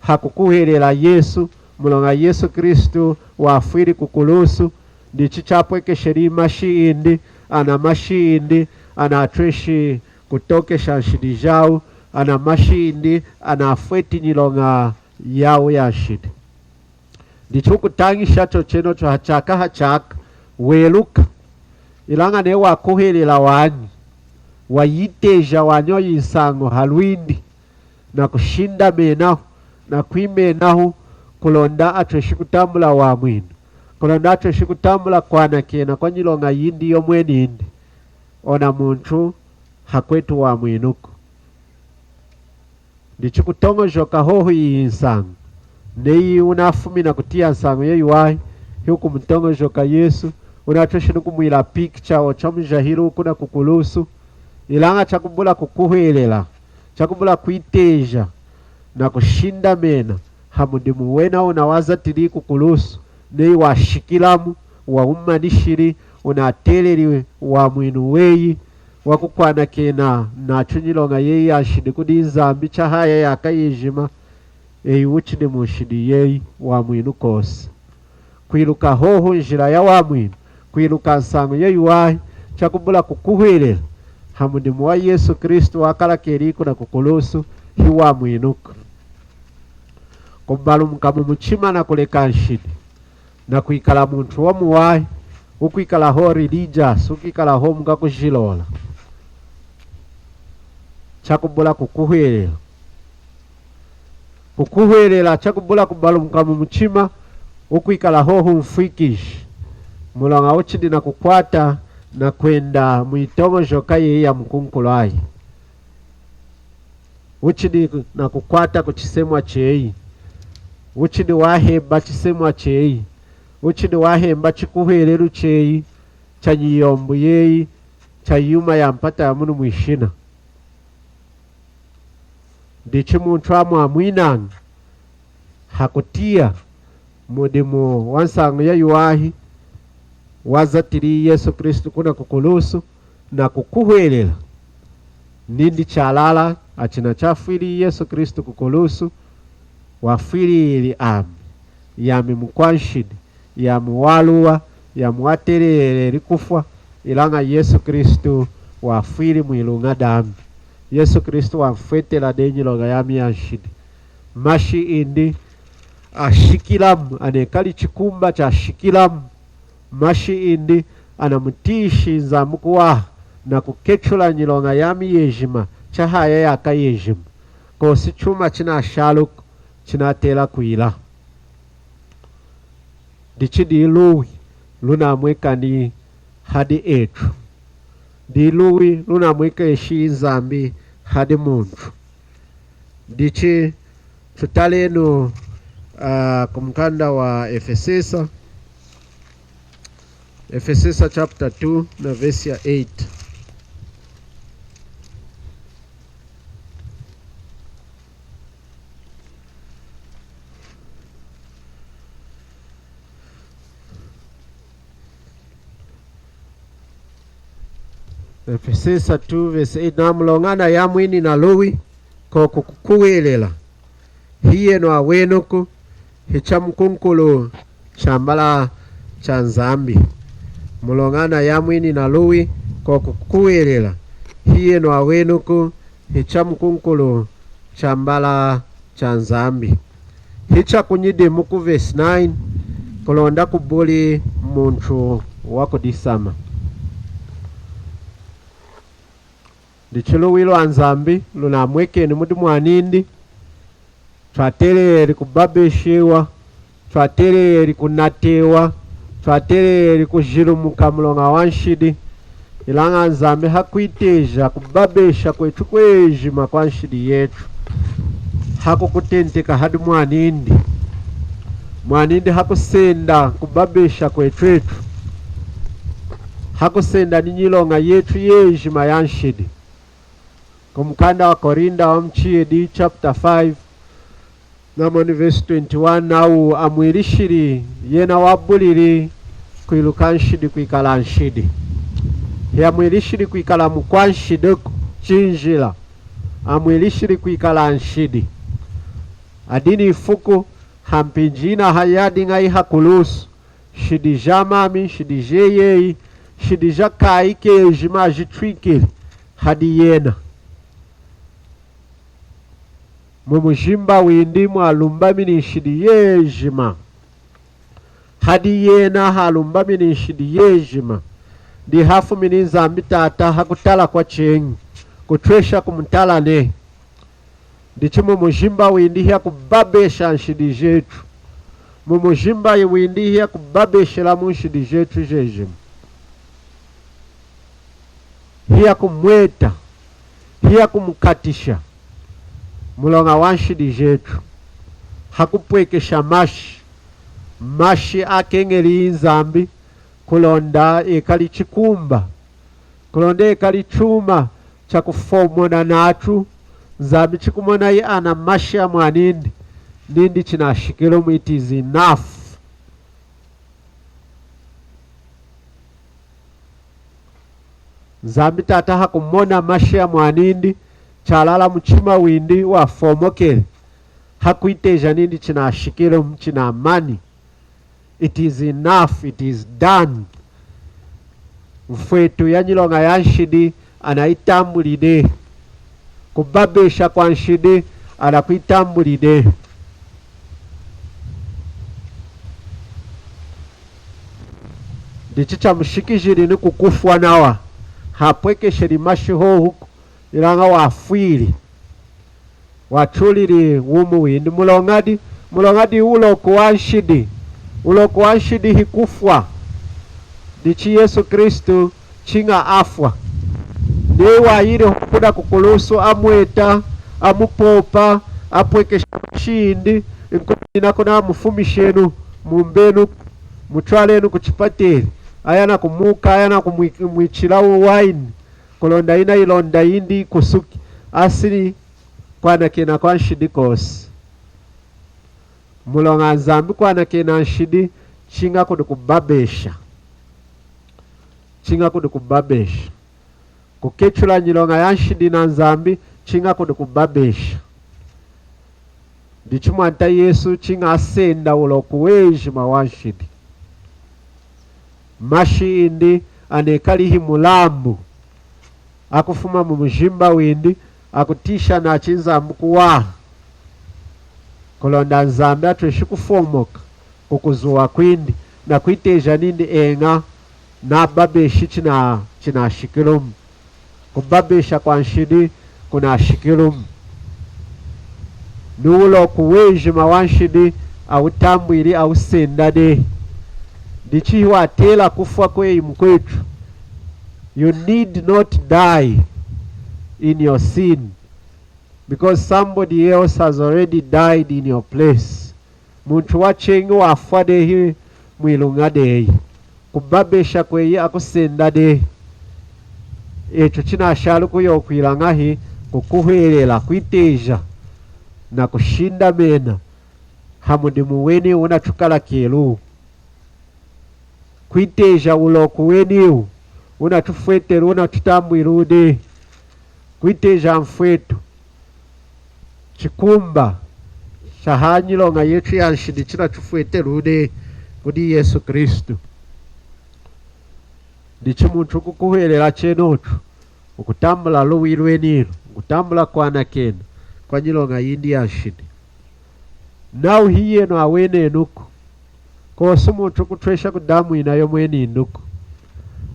hakukuhwelela Yesu, muloña Yesu Kristu wafwili kukulusu, ndichi chapwekesheli mashi indi, ana mashi indi anatweshi kutokesha nshidi jawu, ana mashi indi anafweti nyiloña yawu yanshidi. Ndichi wukutañisha chochenochu hachaka hachaka, weluka. Ilaña neyi wakuhwelela wanyi, wayiteja wanyi iyi nsañu halwindi, nakushindamenahu, nakwimenahu, kulonda atweshi kutambula wamwinu, kulonda atweshi kutambula kwanakena kwanyiloña yindi yomwenindi, ona muntu hakweti wamwinuku. Ndichi kutoñojoka hohu iyi nsañu, neyi wunafumi nakutiya nsañu yayiwahi, hiwukumutoñojoka Yesu, wunatweshi nikumwila picture ochu chamujahiluwu kunakukulusu, ilaña chakubula kukuhwelela, chakubula kwiteja nakushindamena hamudimu wena wuna wazatili kukulusu, neyi washikilamu, wawumanishili, wunateleli wamwinu weyi, wakukwanakena nachu nyiloña yeyi yanshidi kudi Nzambi chahaya yaaka yejima, eyi wuchidi munshidi yeyi wamwinu kosi. Kwiluka hohu njila yawamwinu, kwiluka nsañu yayiwahi, chakubula kukuhwelela hamudimu waYesu Kristu wakalakeli kunakukulusu, hiwamwinuku. Kubalumuka mumuchima nakuleka nshidi, nakwikala muntu wamuwahi, wukwikala hohu religious, wukwikala hohu mukwakujilola. Chakubula kukuhwelela. Kukuhwelela chakubula kubalumuka mumuchima, wukwikala hohu mfwikiji, muloña wuchidi nakukwata nakwenda muyitoñojoka yeyi yamukunkulwayi. Wuchidi nakukwata kuchisemwa cheyi. Wuchidi wahemba chisemwa cheyi. Wuchidi wahemba chikuhwelelu cheyi, chanyiyombu yeyi, chayuma yampata yamunu mwishina. Ndichi muntu amwamwinaña hakutiya mudimu wansañu yayiwahi wazatili Yesu Kristu kunakukulusu, nakukuhwelela nindi chalala, achina chafwili Yesu Kristu kukulusu, wafwilili ami, yami mukwanshidi, yami waluwa, yami wateleleli kufwa, ilaña Yesu Kristu wafwili mwiluña dami. Yesu Kristu wamfwetela dehi nyiloña yami yanshidi. Mashi indi ashikilamu, anekali chikumba chashikilamu. Mashi indi anamutiyishi Nzambi kuwaha nakukechula nyiloña yami yejima, chahaya yaaka yejima. Kosi chuma chinashaluku chinatela kwila. Ndichi diluwi lunamwekani hadi etu. Diluwi lunamwekeshi Nzambi hadi muntu. Ndichi tutalenu, ah, kumukanda wa Efesesa. Efesesa chapter two na verse ya eight. Efesesa two verse eight, namuloña anayamwini naluwi, koku kukuhwelela. Hiyenu awenuku, hichamukunkulu chambala cha Nzambi. Muloña anayamwini naluwi, kwoku kukuhwelela. Hiyenu awenuku, hichamukunkulu chambala cha Nzambi. Hichakunyidimuku verse nine, kulonda kubuli muntu wakudisamba. Dichi luwi lwa Nzambi lunamwekeni mudi mwanindi. Twateleli kubabeshewa, twateleli kunatewa, twateleli kujilumuka muloña wa nshidi. Ilaña Nzambi hakwiteja kubabesha kwetu kwejima kwa nshidi yetu, hakukutenteka hadi mwanindi. Mwanindi hakusenda kubabesha kwetu etu, hakusenda ni nyiloña yetu yejima ya nshidi. Ku mukanda wa Korinda wa muchiyedi chapter five, namoni verse twenty-one, nawu amwilishili yena wabulili kwiluka nshidi kwikala nshidi. Hiyamwilishili kwikala mukwa nshidiku, chinjila. Amwilishili kwikala nshidi. Adi ni ifuku, hampinji yina hayadiñayi ha kulusu, nshidi ja mami, nshidi jeyi, nshidi ja kayi kejima ajitwikili hadi yena. Mu mujimba windi mwalumbamini nshidi yejima. Hadi yena halumbamini nshidi yejima. Ndi hafumini Nzambi Tata hakutala kwacheñi, kutwesha kumutala nehi. Ndichi mu mujimba windi hiyakubabesha nshidi jetu. Mu mujimba windi hiyakubabeshelamu nshidi jetu jejima. Hiyakumweta, hiyakumukatisha muloña wa nshidi jetu. Hakupwekesha mashi, mashi akeñeliyi Nzambi, kulonda ekali chikumba, kulonda ekali chuma chakufomona nachu Nzambi, chikumonayi ana mashi a mwanindi, nindi chinashikilumu, it is enough. Nzambi Tata hakumona mashi a mwanindi, chalala muchima windi wafomokeli, hakwiteja nindi chinashikilumu, chinamani. It is enough, it is done. Mfwetu ya nyiloña ya nshidi anayitambuli dehi. Kubabesha kwa nshidi anakwitambuli dehi. Ndichi chamushikijili ni kukufwa nawa. Hapwekesheli mashi hohuku, ilaña wafwili. Wachulili wumi windi. Muloñadi? Muloñadi? Wuloku wa nshidi. Wuloku wa nshidi hikufwa. Ndichi Yesu Kristu chiña afwa, neyi wayili hohu kuna kukulusu, amweta, amupopa, apwekesha mashi indi, nkumininaku nawu mufumishenu, mumbenu, mutwalenu kuchipateli. Aya nakumuka, aya nakumwi-, mwichila wine, kulonda yina yilonda yindi yikusuki. Asili kwanakena kwa nshidi kosi. Muloña Nzambi kwanakena nshidi chiña kudi kubabesha. Chiña kudi kubabesha. Kukechula nyiloña ya nshidi na Nzambi chiña kudi kubabesha. Ndichi Mwanta Yesu chiña asenda wuloku wejima wa nshidi. Mashi indi anekali hi mulambu, akufuma mu mujimba windi, akutiyisha nachu Nzambi kuwaha, kulonda Nzambi atweshi kufomoka ku kuzuwa kwindi, nakwiteja nindi eña, nababeshi china-, chinashikilumu. Kubabesha kwa nshidi kunashikilumu. Ni wuloku wejima wa nshidi awutambwili, awusenda dehi. Ndichi hiwatela kufwa kweyi mukwetu. You need not die in your sin, because somebody else has already died in your place. Muntu wacheñi wafwa dehi mwiluña deyi. Kubabesha kweyi akusenda dehi. Echu chinashali kuya kwila ñahi? Kukuhwelela, kwiteja, na kushindamena ha mudimu weni wunachukalakelu. Kwiteja wuloku weniwu wunachufwetelu, wunachutambwilu dehi. Kwiteja mfwetu, chikumba Taha nyiloña yetu ya nshidi chinatufweteli kudi Yesu Kristu. Dichi muntu wukukuhwelela chenochu, wukutambula luwi lwenilu, wukutambula kwanakena kwa nyiloña yindi ya nshidi. Nawu hiyenu awenenuku, kosi muntu wukutwesha kudamwina yomwenindiku.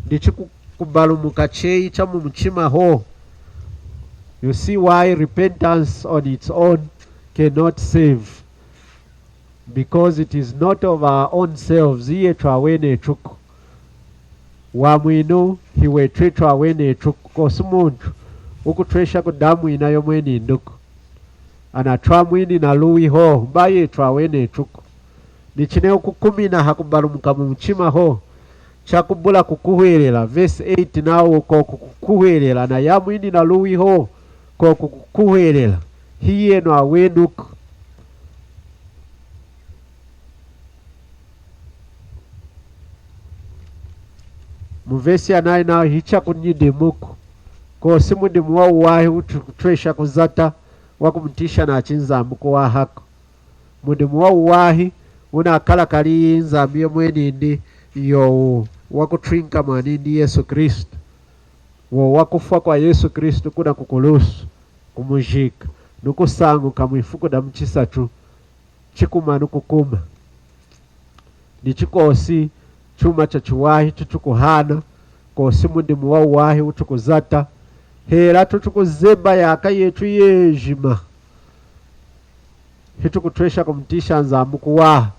Dichi ku-, kubalumuka cheyi cha mumuchima hohu. You see why repentance on its own cannot save. Because it is not of our own selves, hiyetu awenetuku. Wamwinu hiwetu etu awenetuku, kosi muntu wukutwesha kudamwina yomwenindiku. Anatwamwini na luwi hohu, bayi etu awenetuku. Nichine wukukumina hakubalumuka mumuchima hohu, chakubula kukuhwelela. Verse eight nawu koku kukuhwelela, nayamwini na luwi hohu, koku kukuhwelela. Hiyenu awenuku. Mu verse ya nine nawu hichakunyidimuku. Kosi mudimu wawuwahi wutukutwesha kuzata wakumutisha nachu Nzambi kuwahaku. Mudimu wawuwahi wunakalakali Nzambi yomwenindi, yowu wakutwinka mwanindi Yesu Kristu. Wowu wakufwa kwa Yesu Kristu kuna kukulusu, kumujika, nukusañuka mwifuku damuchisatu, chikuma nukukuma. Dichi kosi chuma chachiwahi chitukuhana, kosi mudimu wawuwahi wutukuzata, hela tutukuzemba yaaka yetu yejima, hitukutwesha kumutisha Nzambi kuwaha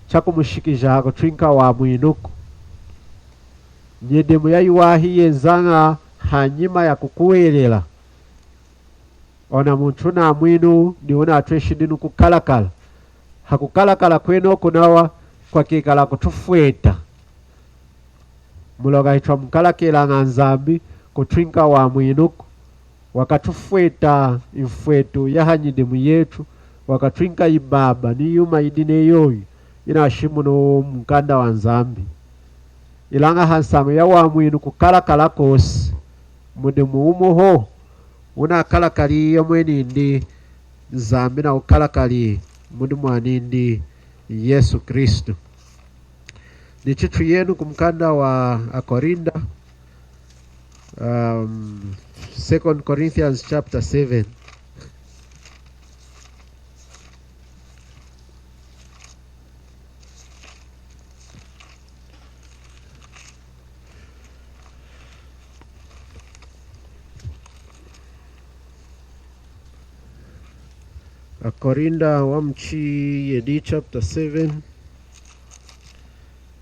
chakumushikija hakutwinka wamwinuku. Nyidimu yayiwahi yenzaña hanyima yakukuhwelela. Ona muntu namwinu, diyi wunatweshi dinu kukalakala. Hakukalakala kwenoku nawa kwakekala kutufweta. Muloña hitwamukalakelaña Nzambi kutwinka wamwinuku. Wakatufweta nfwetu yahanyidimu yetu, wakatwinka ibaba niyuma yidi neyi yoyu yinashimuni mumukanda waNzambi. Ilaña hansañu yawamwinu kukalakala kosi, mudimu wumu hohu wunakalakali yomwenindi Nzambi, nawukalakali mudi mwanindi Yesu Kristu. Dichi tuyenu kumukanda wa Akorinda, um, Second Corinthians chapter seven. Akorinda wamuchiyedi chapter seven,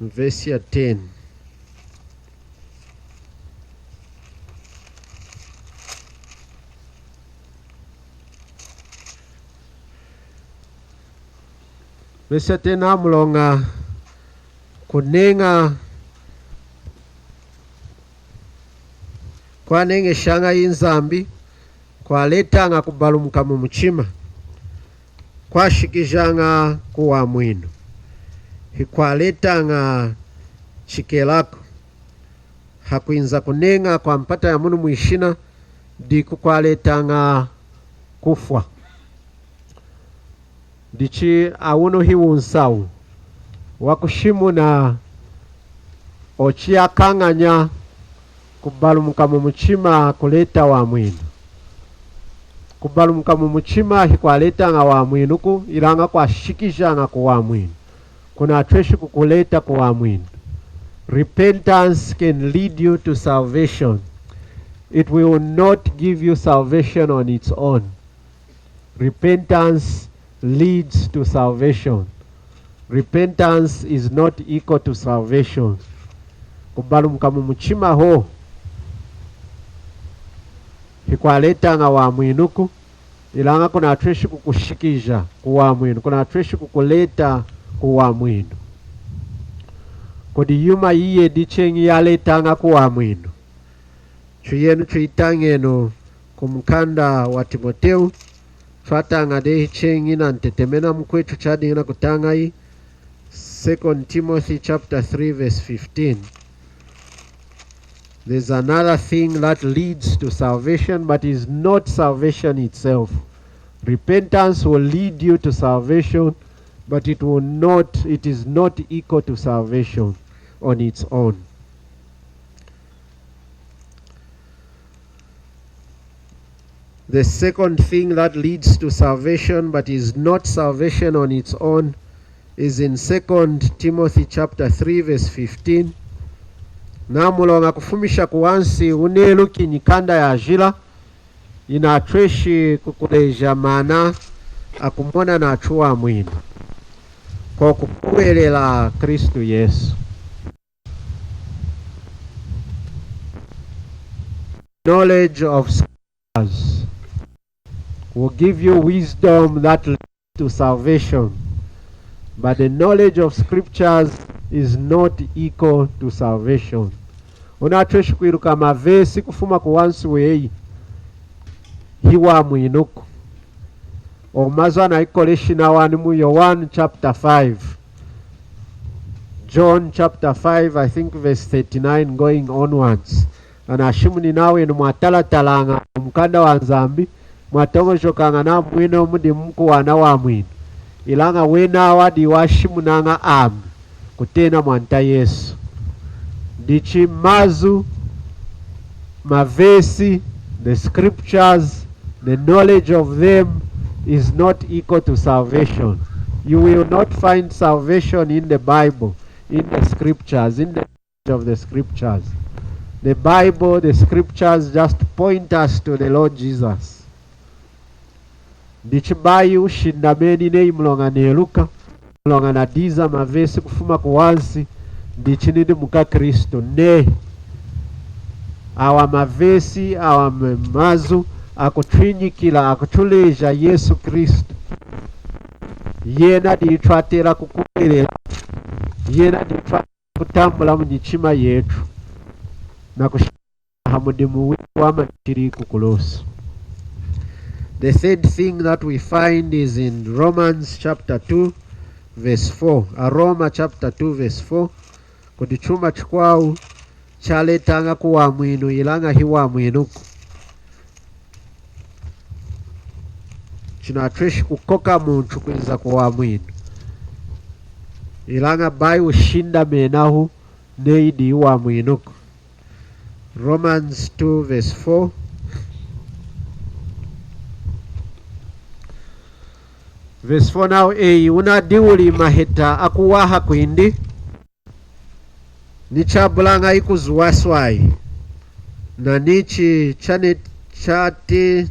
verse ya ten. Verse ya ten, muloña kuneña kwaneñeshañayi Nzambi kwaletaña kubalumuka mumuchima, kwashikijaña kuwamwinu, hikwaletaña chikelaku. Hakwinza kuneña kwampata yamunu mwishina, diku kwaletaña kufwa. Dichi awunu hiwunsahu wakushimuna ochu chiyakañanya kubalumuka mumuchima kuleta wamwinu. Kubalumuka mumuchima hikwaletaña wamwinuku, ilaña kwashikijaña kuwamwinu. Kunatweshi kukuleta kuwamwinu. Repentance can lead you to salvation. It will not give you salvation on its own. Repentance leads to salvation. Repentance is not equal to salvation. Kubalumuka mumuchima hohu hikwaletaña wamwinuku, ilaña kunatweshi kukushikija kuwamwinu, kunatweshi kukuleta kuwamwinu. Kudi yuma yiyedi cheñi yaletaña kuwamwinu. Tuyenu tuyitañenu kumukanda waTimotewu, twataña dehi cheñi nantetemena mukwetu chadiña nakutañayi, Second Timothy chapter three verse fifteen. There's another thing that leads to salvation, but is not salvation itself. Repentance will lead you to salvation, but it will not, it is not equal to salvation on its own. The second thing that leads to salvation, but is not salvation on its own, is in Second Timothy chapter three, verse fifteen. Namuloña kufumisha kuwansi wuneluki nyikanda yajila, yinatweshi kukuleja maana akumona nachu wamwinu, kokukuhwelela Kristu Yesu. Knowledge of scriptures will give you wisdom that leads to salvation. But the knowledge of scriptures is not equal to salvation. Wunatweshi kwiluka mavesi kufuma kuwansi weyi, hiwamwinuku. Awa mazu anayikoleshi nawa ni mu Yohane chapter five. John chapter five, I think verse thirty-nine going onwards. Anashimuni nawu enu mwatalatalaña mumukanda wa Nzambi, mwatoñojokaña nawu mwenomu dimu mukuwana wamwinu. Ilaña wena awa diwu ashimunaña ami, kutena Mwanta Yesu. Dichi mazu, mavesi, the scriptures, the knowledge of them is not equal to salvation. You will not find salvation in the Bible, in the scriptures, in the knowledge of the scriptures. The Bible, the scriptures just point us to the Lord Jesus. Dichi bayi wushindameni neyi muloña neluka, muloña nadiza mavesi kufuma kuwansi, dichi nidi mukwaKristu. Nehi. Awa mavesi, awa ma-, mazu, akutwinyikila, akutuleja Yesu Kristu. Yena diyi twatela kukuhwelela. Yena diyi twatela kutambula munyichima yetu. Nakushi- ha mudimu windi wamachili ku kulusu. The third thing that we find is in Romans chapter two, verse four. Aroma chapter two, verse four. Kudi chuma chikwawu chaletaña kuwamwinu, ilaña hiwamwinuku. Chinatweshi kukoka muntu kwinza kuwamwinu. Ilaña bayi wushindamenahu neyi diyi wamwinuku. Romans two verse four. Verse four nawu, eyi wunadiwuli maheta akuwaha kwindi, ni chabulañayi kuzuwa swayi, na nichi chane-, chate-,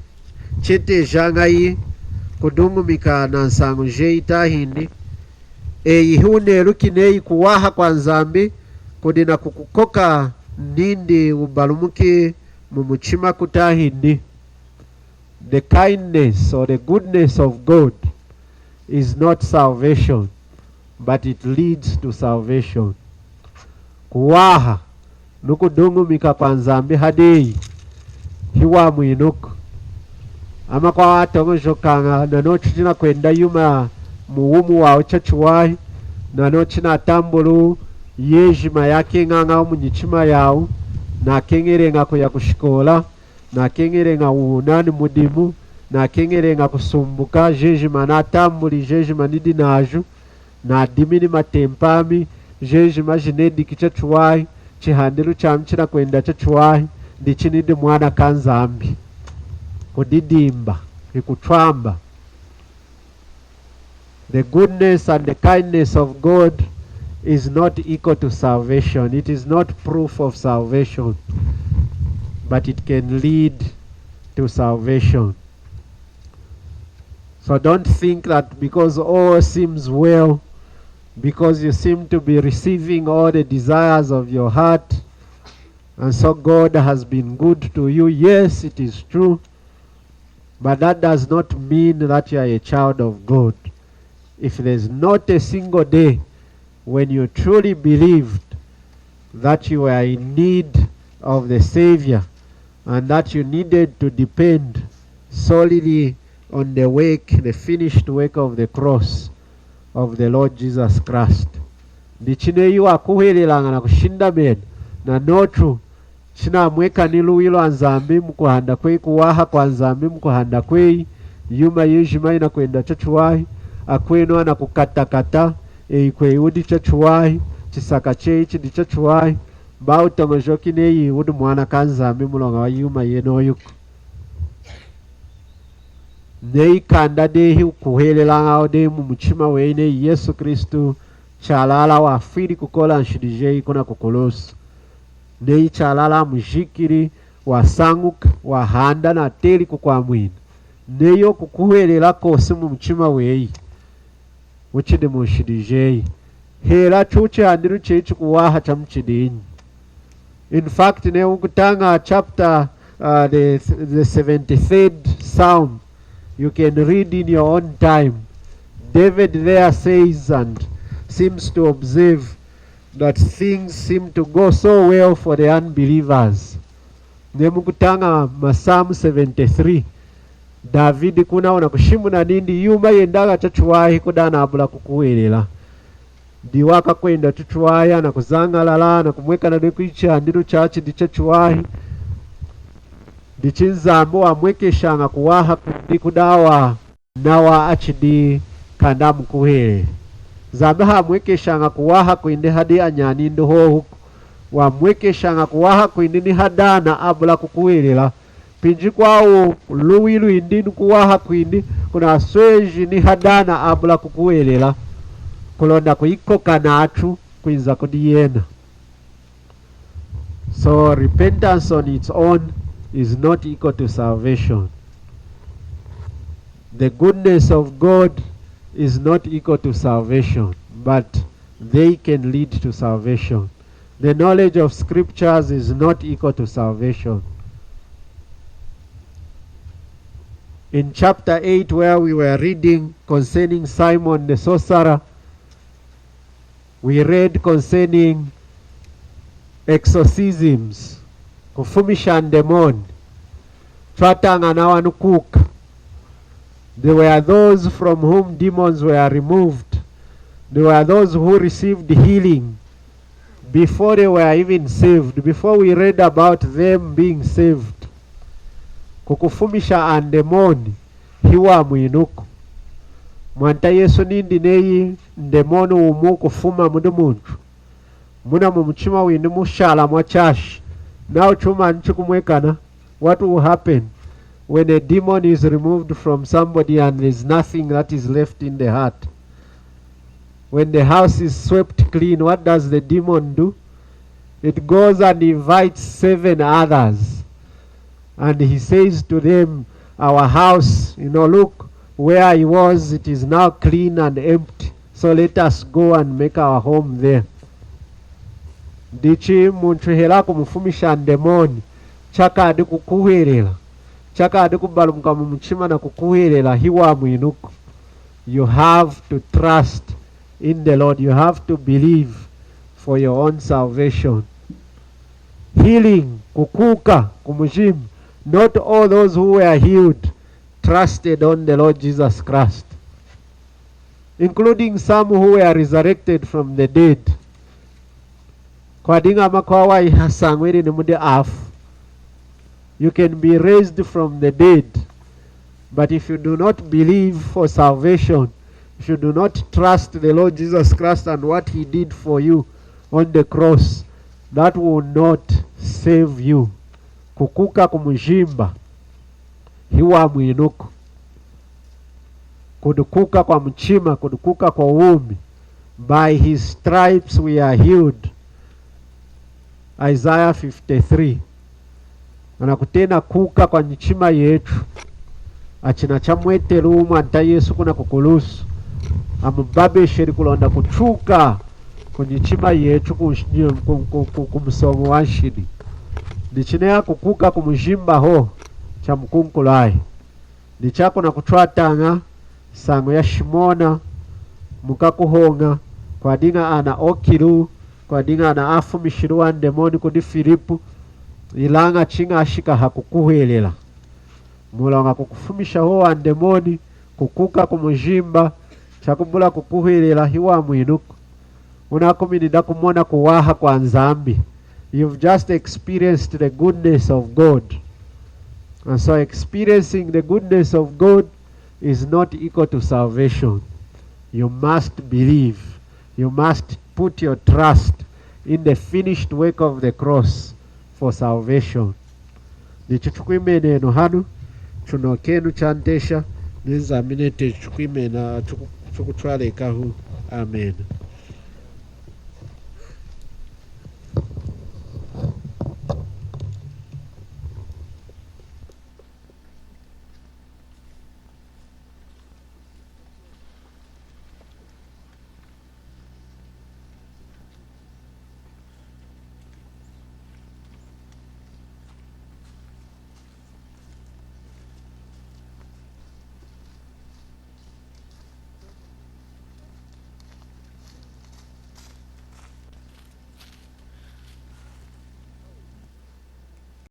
chetejañayi kuduñumika na nsañu jeyi tahindi, eyi hiwuneluki neyi kuwaha kwa Nzambi kudi nakukukoka nindi wubalumuki mumuchimaku tahindi. The kindness or the goodness of God is not salvation, but it leads to salvation. Kuwaha ni kuduñumika kwa Nzambi hadi eyi, hiwamwinuku. Amakwawu atoñojokaña nanochu chinakwenda yuma muwumi wawu chachiwahi, nanochu chinatambuli yejima yakeñañawu munyichima yawu, nakeñeleña kuya kushikola, nakeñeleña wunani mudimu, nakeñeleña kusumbuka, jejima natambuli, jejima nidi naju, nadimini matempa ami, jejima jinediki chachiwahi, chihandilu chami chinakwenda chachiwahi, dichi nidi mwana kaNzambi. Kudidimba, hikutwamba. The goodness and the kindness of God is not equal to salvation. It is not proof of salvation, but it can lead to salvation. So don't think that because all seems well, because you seem to be receiving all the desires of your heart, and so God has been good to you. Yes, it is true. But that does not mean that you are a child of God. If there's not a single day when you truly believed that you were in need of the Savior and that you needed to depend solely on the work, the finished work of the cross of the Lord Jesus Christ. Dichi neyi wakuhwelelaña nakushindamena, nanochu chinamwekani luwi lwaNzambi mukuhanda kweyi, kuwaha kwaNzambi mukuhanda kweyi, Yuma yejima yinakwenda chachiwahi, akwenu anakukatakata, eyi kweyi wudi chachiwahi, chisaka cheyi chidi chachiwahi, mba wutoñojoki neyi wudi mwana kaNzambi muloña wayuma yenoyuku. Neyi kanda dehi wukuhwelelaña dehi mumuchima weyi neyi Yesu Kristu chalala wafwili kukola nshidi jeyi kuna kukulusu. Neyi chalala amujikili, wasañuka, wahanda nateli kukwamwina. Neyi wukukuhwelela kosi mumuchima weyi, wuchidi munshidi jeyi. Hela chuchihandilu cheyi chikuwaha chamuchidinyi? In fact, neyi wukutaña chapter, uh, the, the seventy-third Psalm, you can read in your own time. David there says and seems to observe that things seem to go so well for the unbelievers. Neyi mukutaña maSamu seventy-three, Davidi kuna wunakushimuna nindi yuma yendaña chachiwahi kudi ana abula kukuhwelela. Diyi wakakwenda chachiwahi, anakuzañalala, anakumwekana dehi kwichihandilu chachidi chachiwahi. Dichi Nzambi wamwekeshaña kuwaha kwindi kudi awa nawa achidi kanda amukuhweleli. Nzambi hamwekeshaña kuwaha kwindi hadi anyanindi hohuku. Wamwekeshaña kuwaha kwindi ni hadi ana abula kukuhwelela. Mpinji yikwawu luwi lwindi ni kuwaha kwindi kunasweji ni hadi ana abula kukuhwelela, kulonda kuyikoka nachu kwinza kudi yena. So repentance on its own is not equal to salvation. The goodness of God is not equal to salvation, but they can lead to salvation. The knowledge of scriptures is not equal to salvation. In chapter eight, where we were reading concerning Simon the sorcerer, we read concerning exorcisms, kufumisha andemoni. Twataña nawa ni kuuka. There were those from whom demons were removed. There were those who received healing before they were even saved, before we read about them being saved. Kukufumisha andemoni hiwamwinuku. Mwanta Yesu nindi neyi ndemoni wumu wukufuma mudi muntu, muna mumuchima windi mushala mwachashi, nawu chumanyi chikumwekana? What will happen when a demon is removed from somebody and there's nothing that is left in the heart? When the house is swept clean, what does the demon do? It goes and invites seven others. And he says to them, "Our house, you know, look, where I was, it is now clean and empty. So let us go and make our home there." Dichi muntu hela kumufumisha ndemoni, chakadi kukuhwelela, chakadi kubalumuka mumuchima nakukuhwelela, hiwamwinuku. You have to trust in the Lord. You have to believe for your own salvation. Healing, kukuka kumujimba. Not all those who were healed trusted on the Lord Jesus Christ, including some who were resurrected from the dead. Kwadiña amakwawu ayihasañwili ni mudi afu. You can be raised from the dead, but if you do not believe for salvation, if you do not trust the Lord Jesus Christ and what he did for you on the cross, that will not save you. Kukuka kumujimba hiwamwinuku. Kudi kuka kwamuchima, kudi kuka kwawumi. "By his stripes we are healed." Isaiah fifty-three. Anakutena kuka kwanyichima yetu. Achina chamwetelu Mwanta Yesu kuna kukulusu, amubabesheli kulonda kuchuka kunyichima yetu ku, ku, ku, ku, kumusoñu wanshidi. Dichi neyi akukuka kumujimba hohu, chamukunkulwayi. Dichi kunakutwataña nsañu ya Shimona, mukakuhoña, kwadiña ana okiluwu, kwadiña ana afumishiluwu andemoni kudi Filipu, ilaña chiña ashika hakukuhwelela. Muloña kukufumisha hohu andemoni, kukuka kumujimba, chakubula kukuhwelela hiwamwinuku. Wunakumini dakumona kuwaha kwaNzambi. You've just experienced the goodness of God. And so experiencing the goodness of God is not equal to salvation. You must believe. You must put your trust in the finished work of the cross for salvation. Nichi tukwimena enu hanu, tunokenu chantesha, ninzamine te tukwimena tuku-, tukutwalekahu. Amen.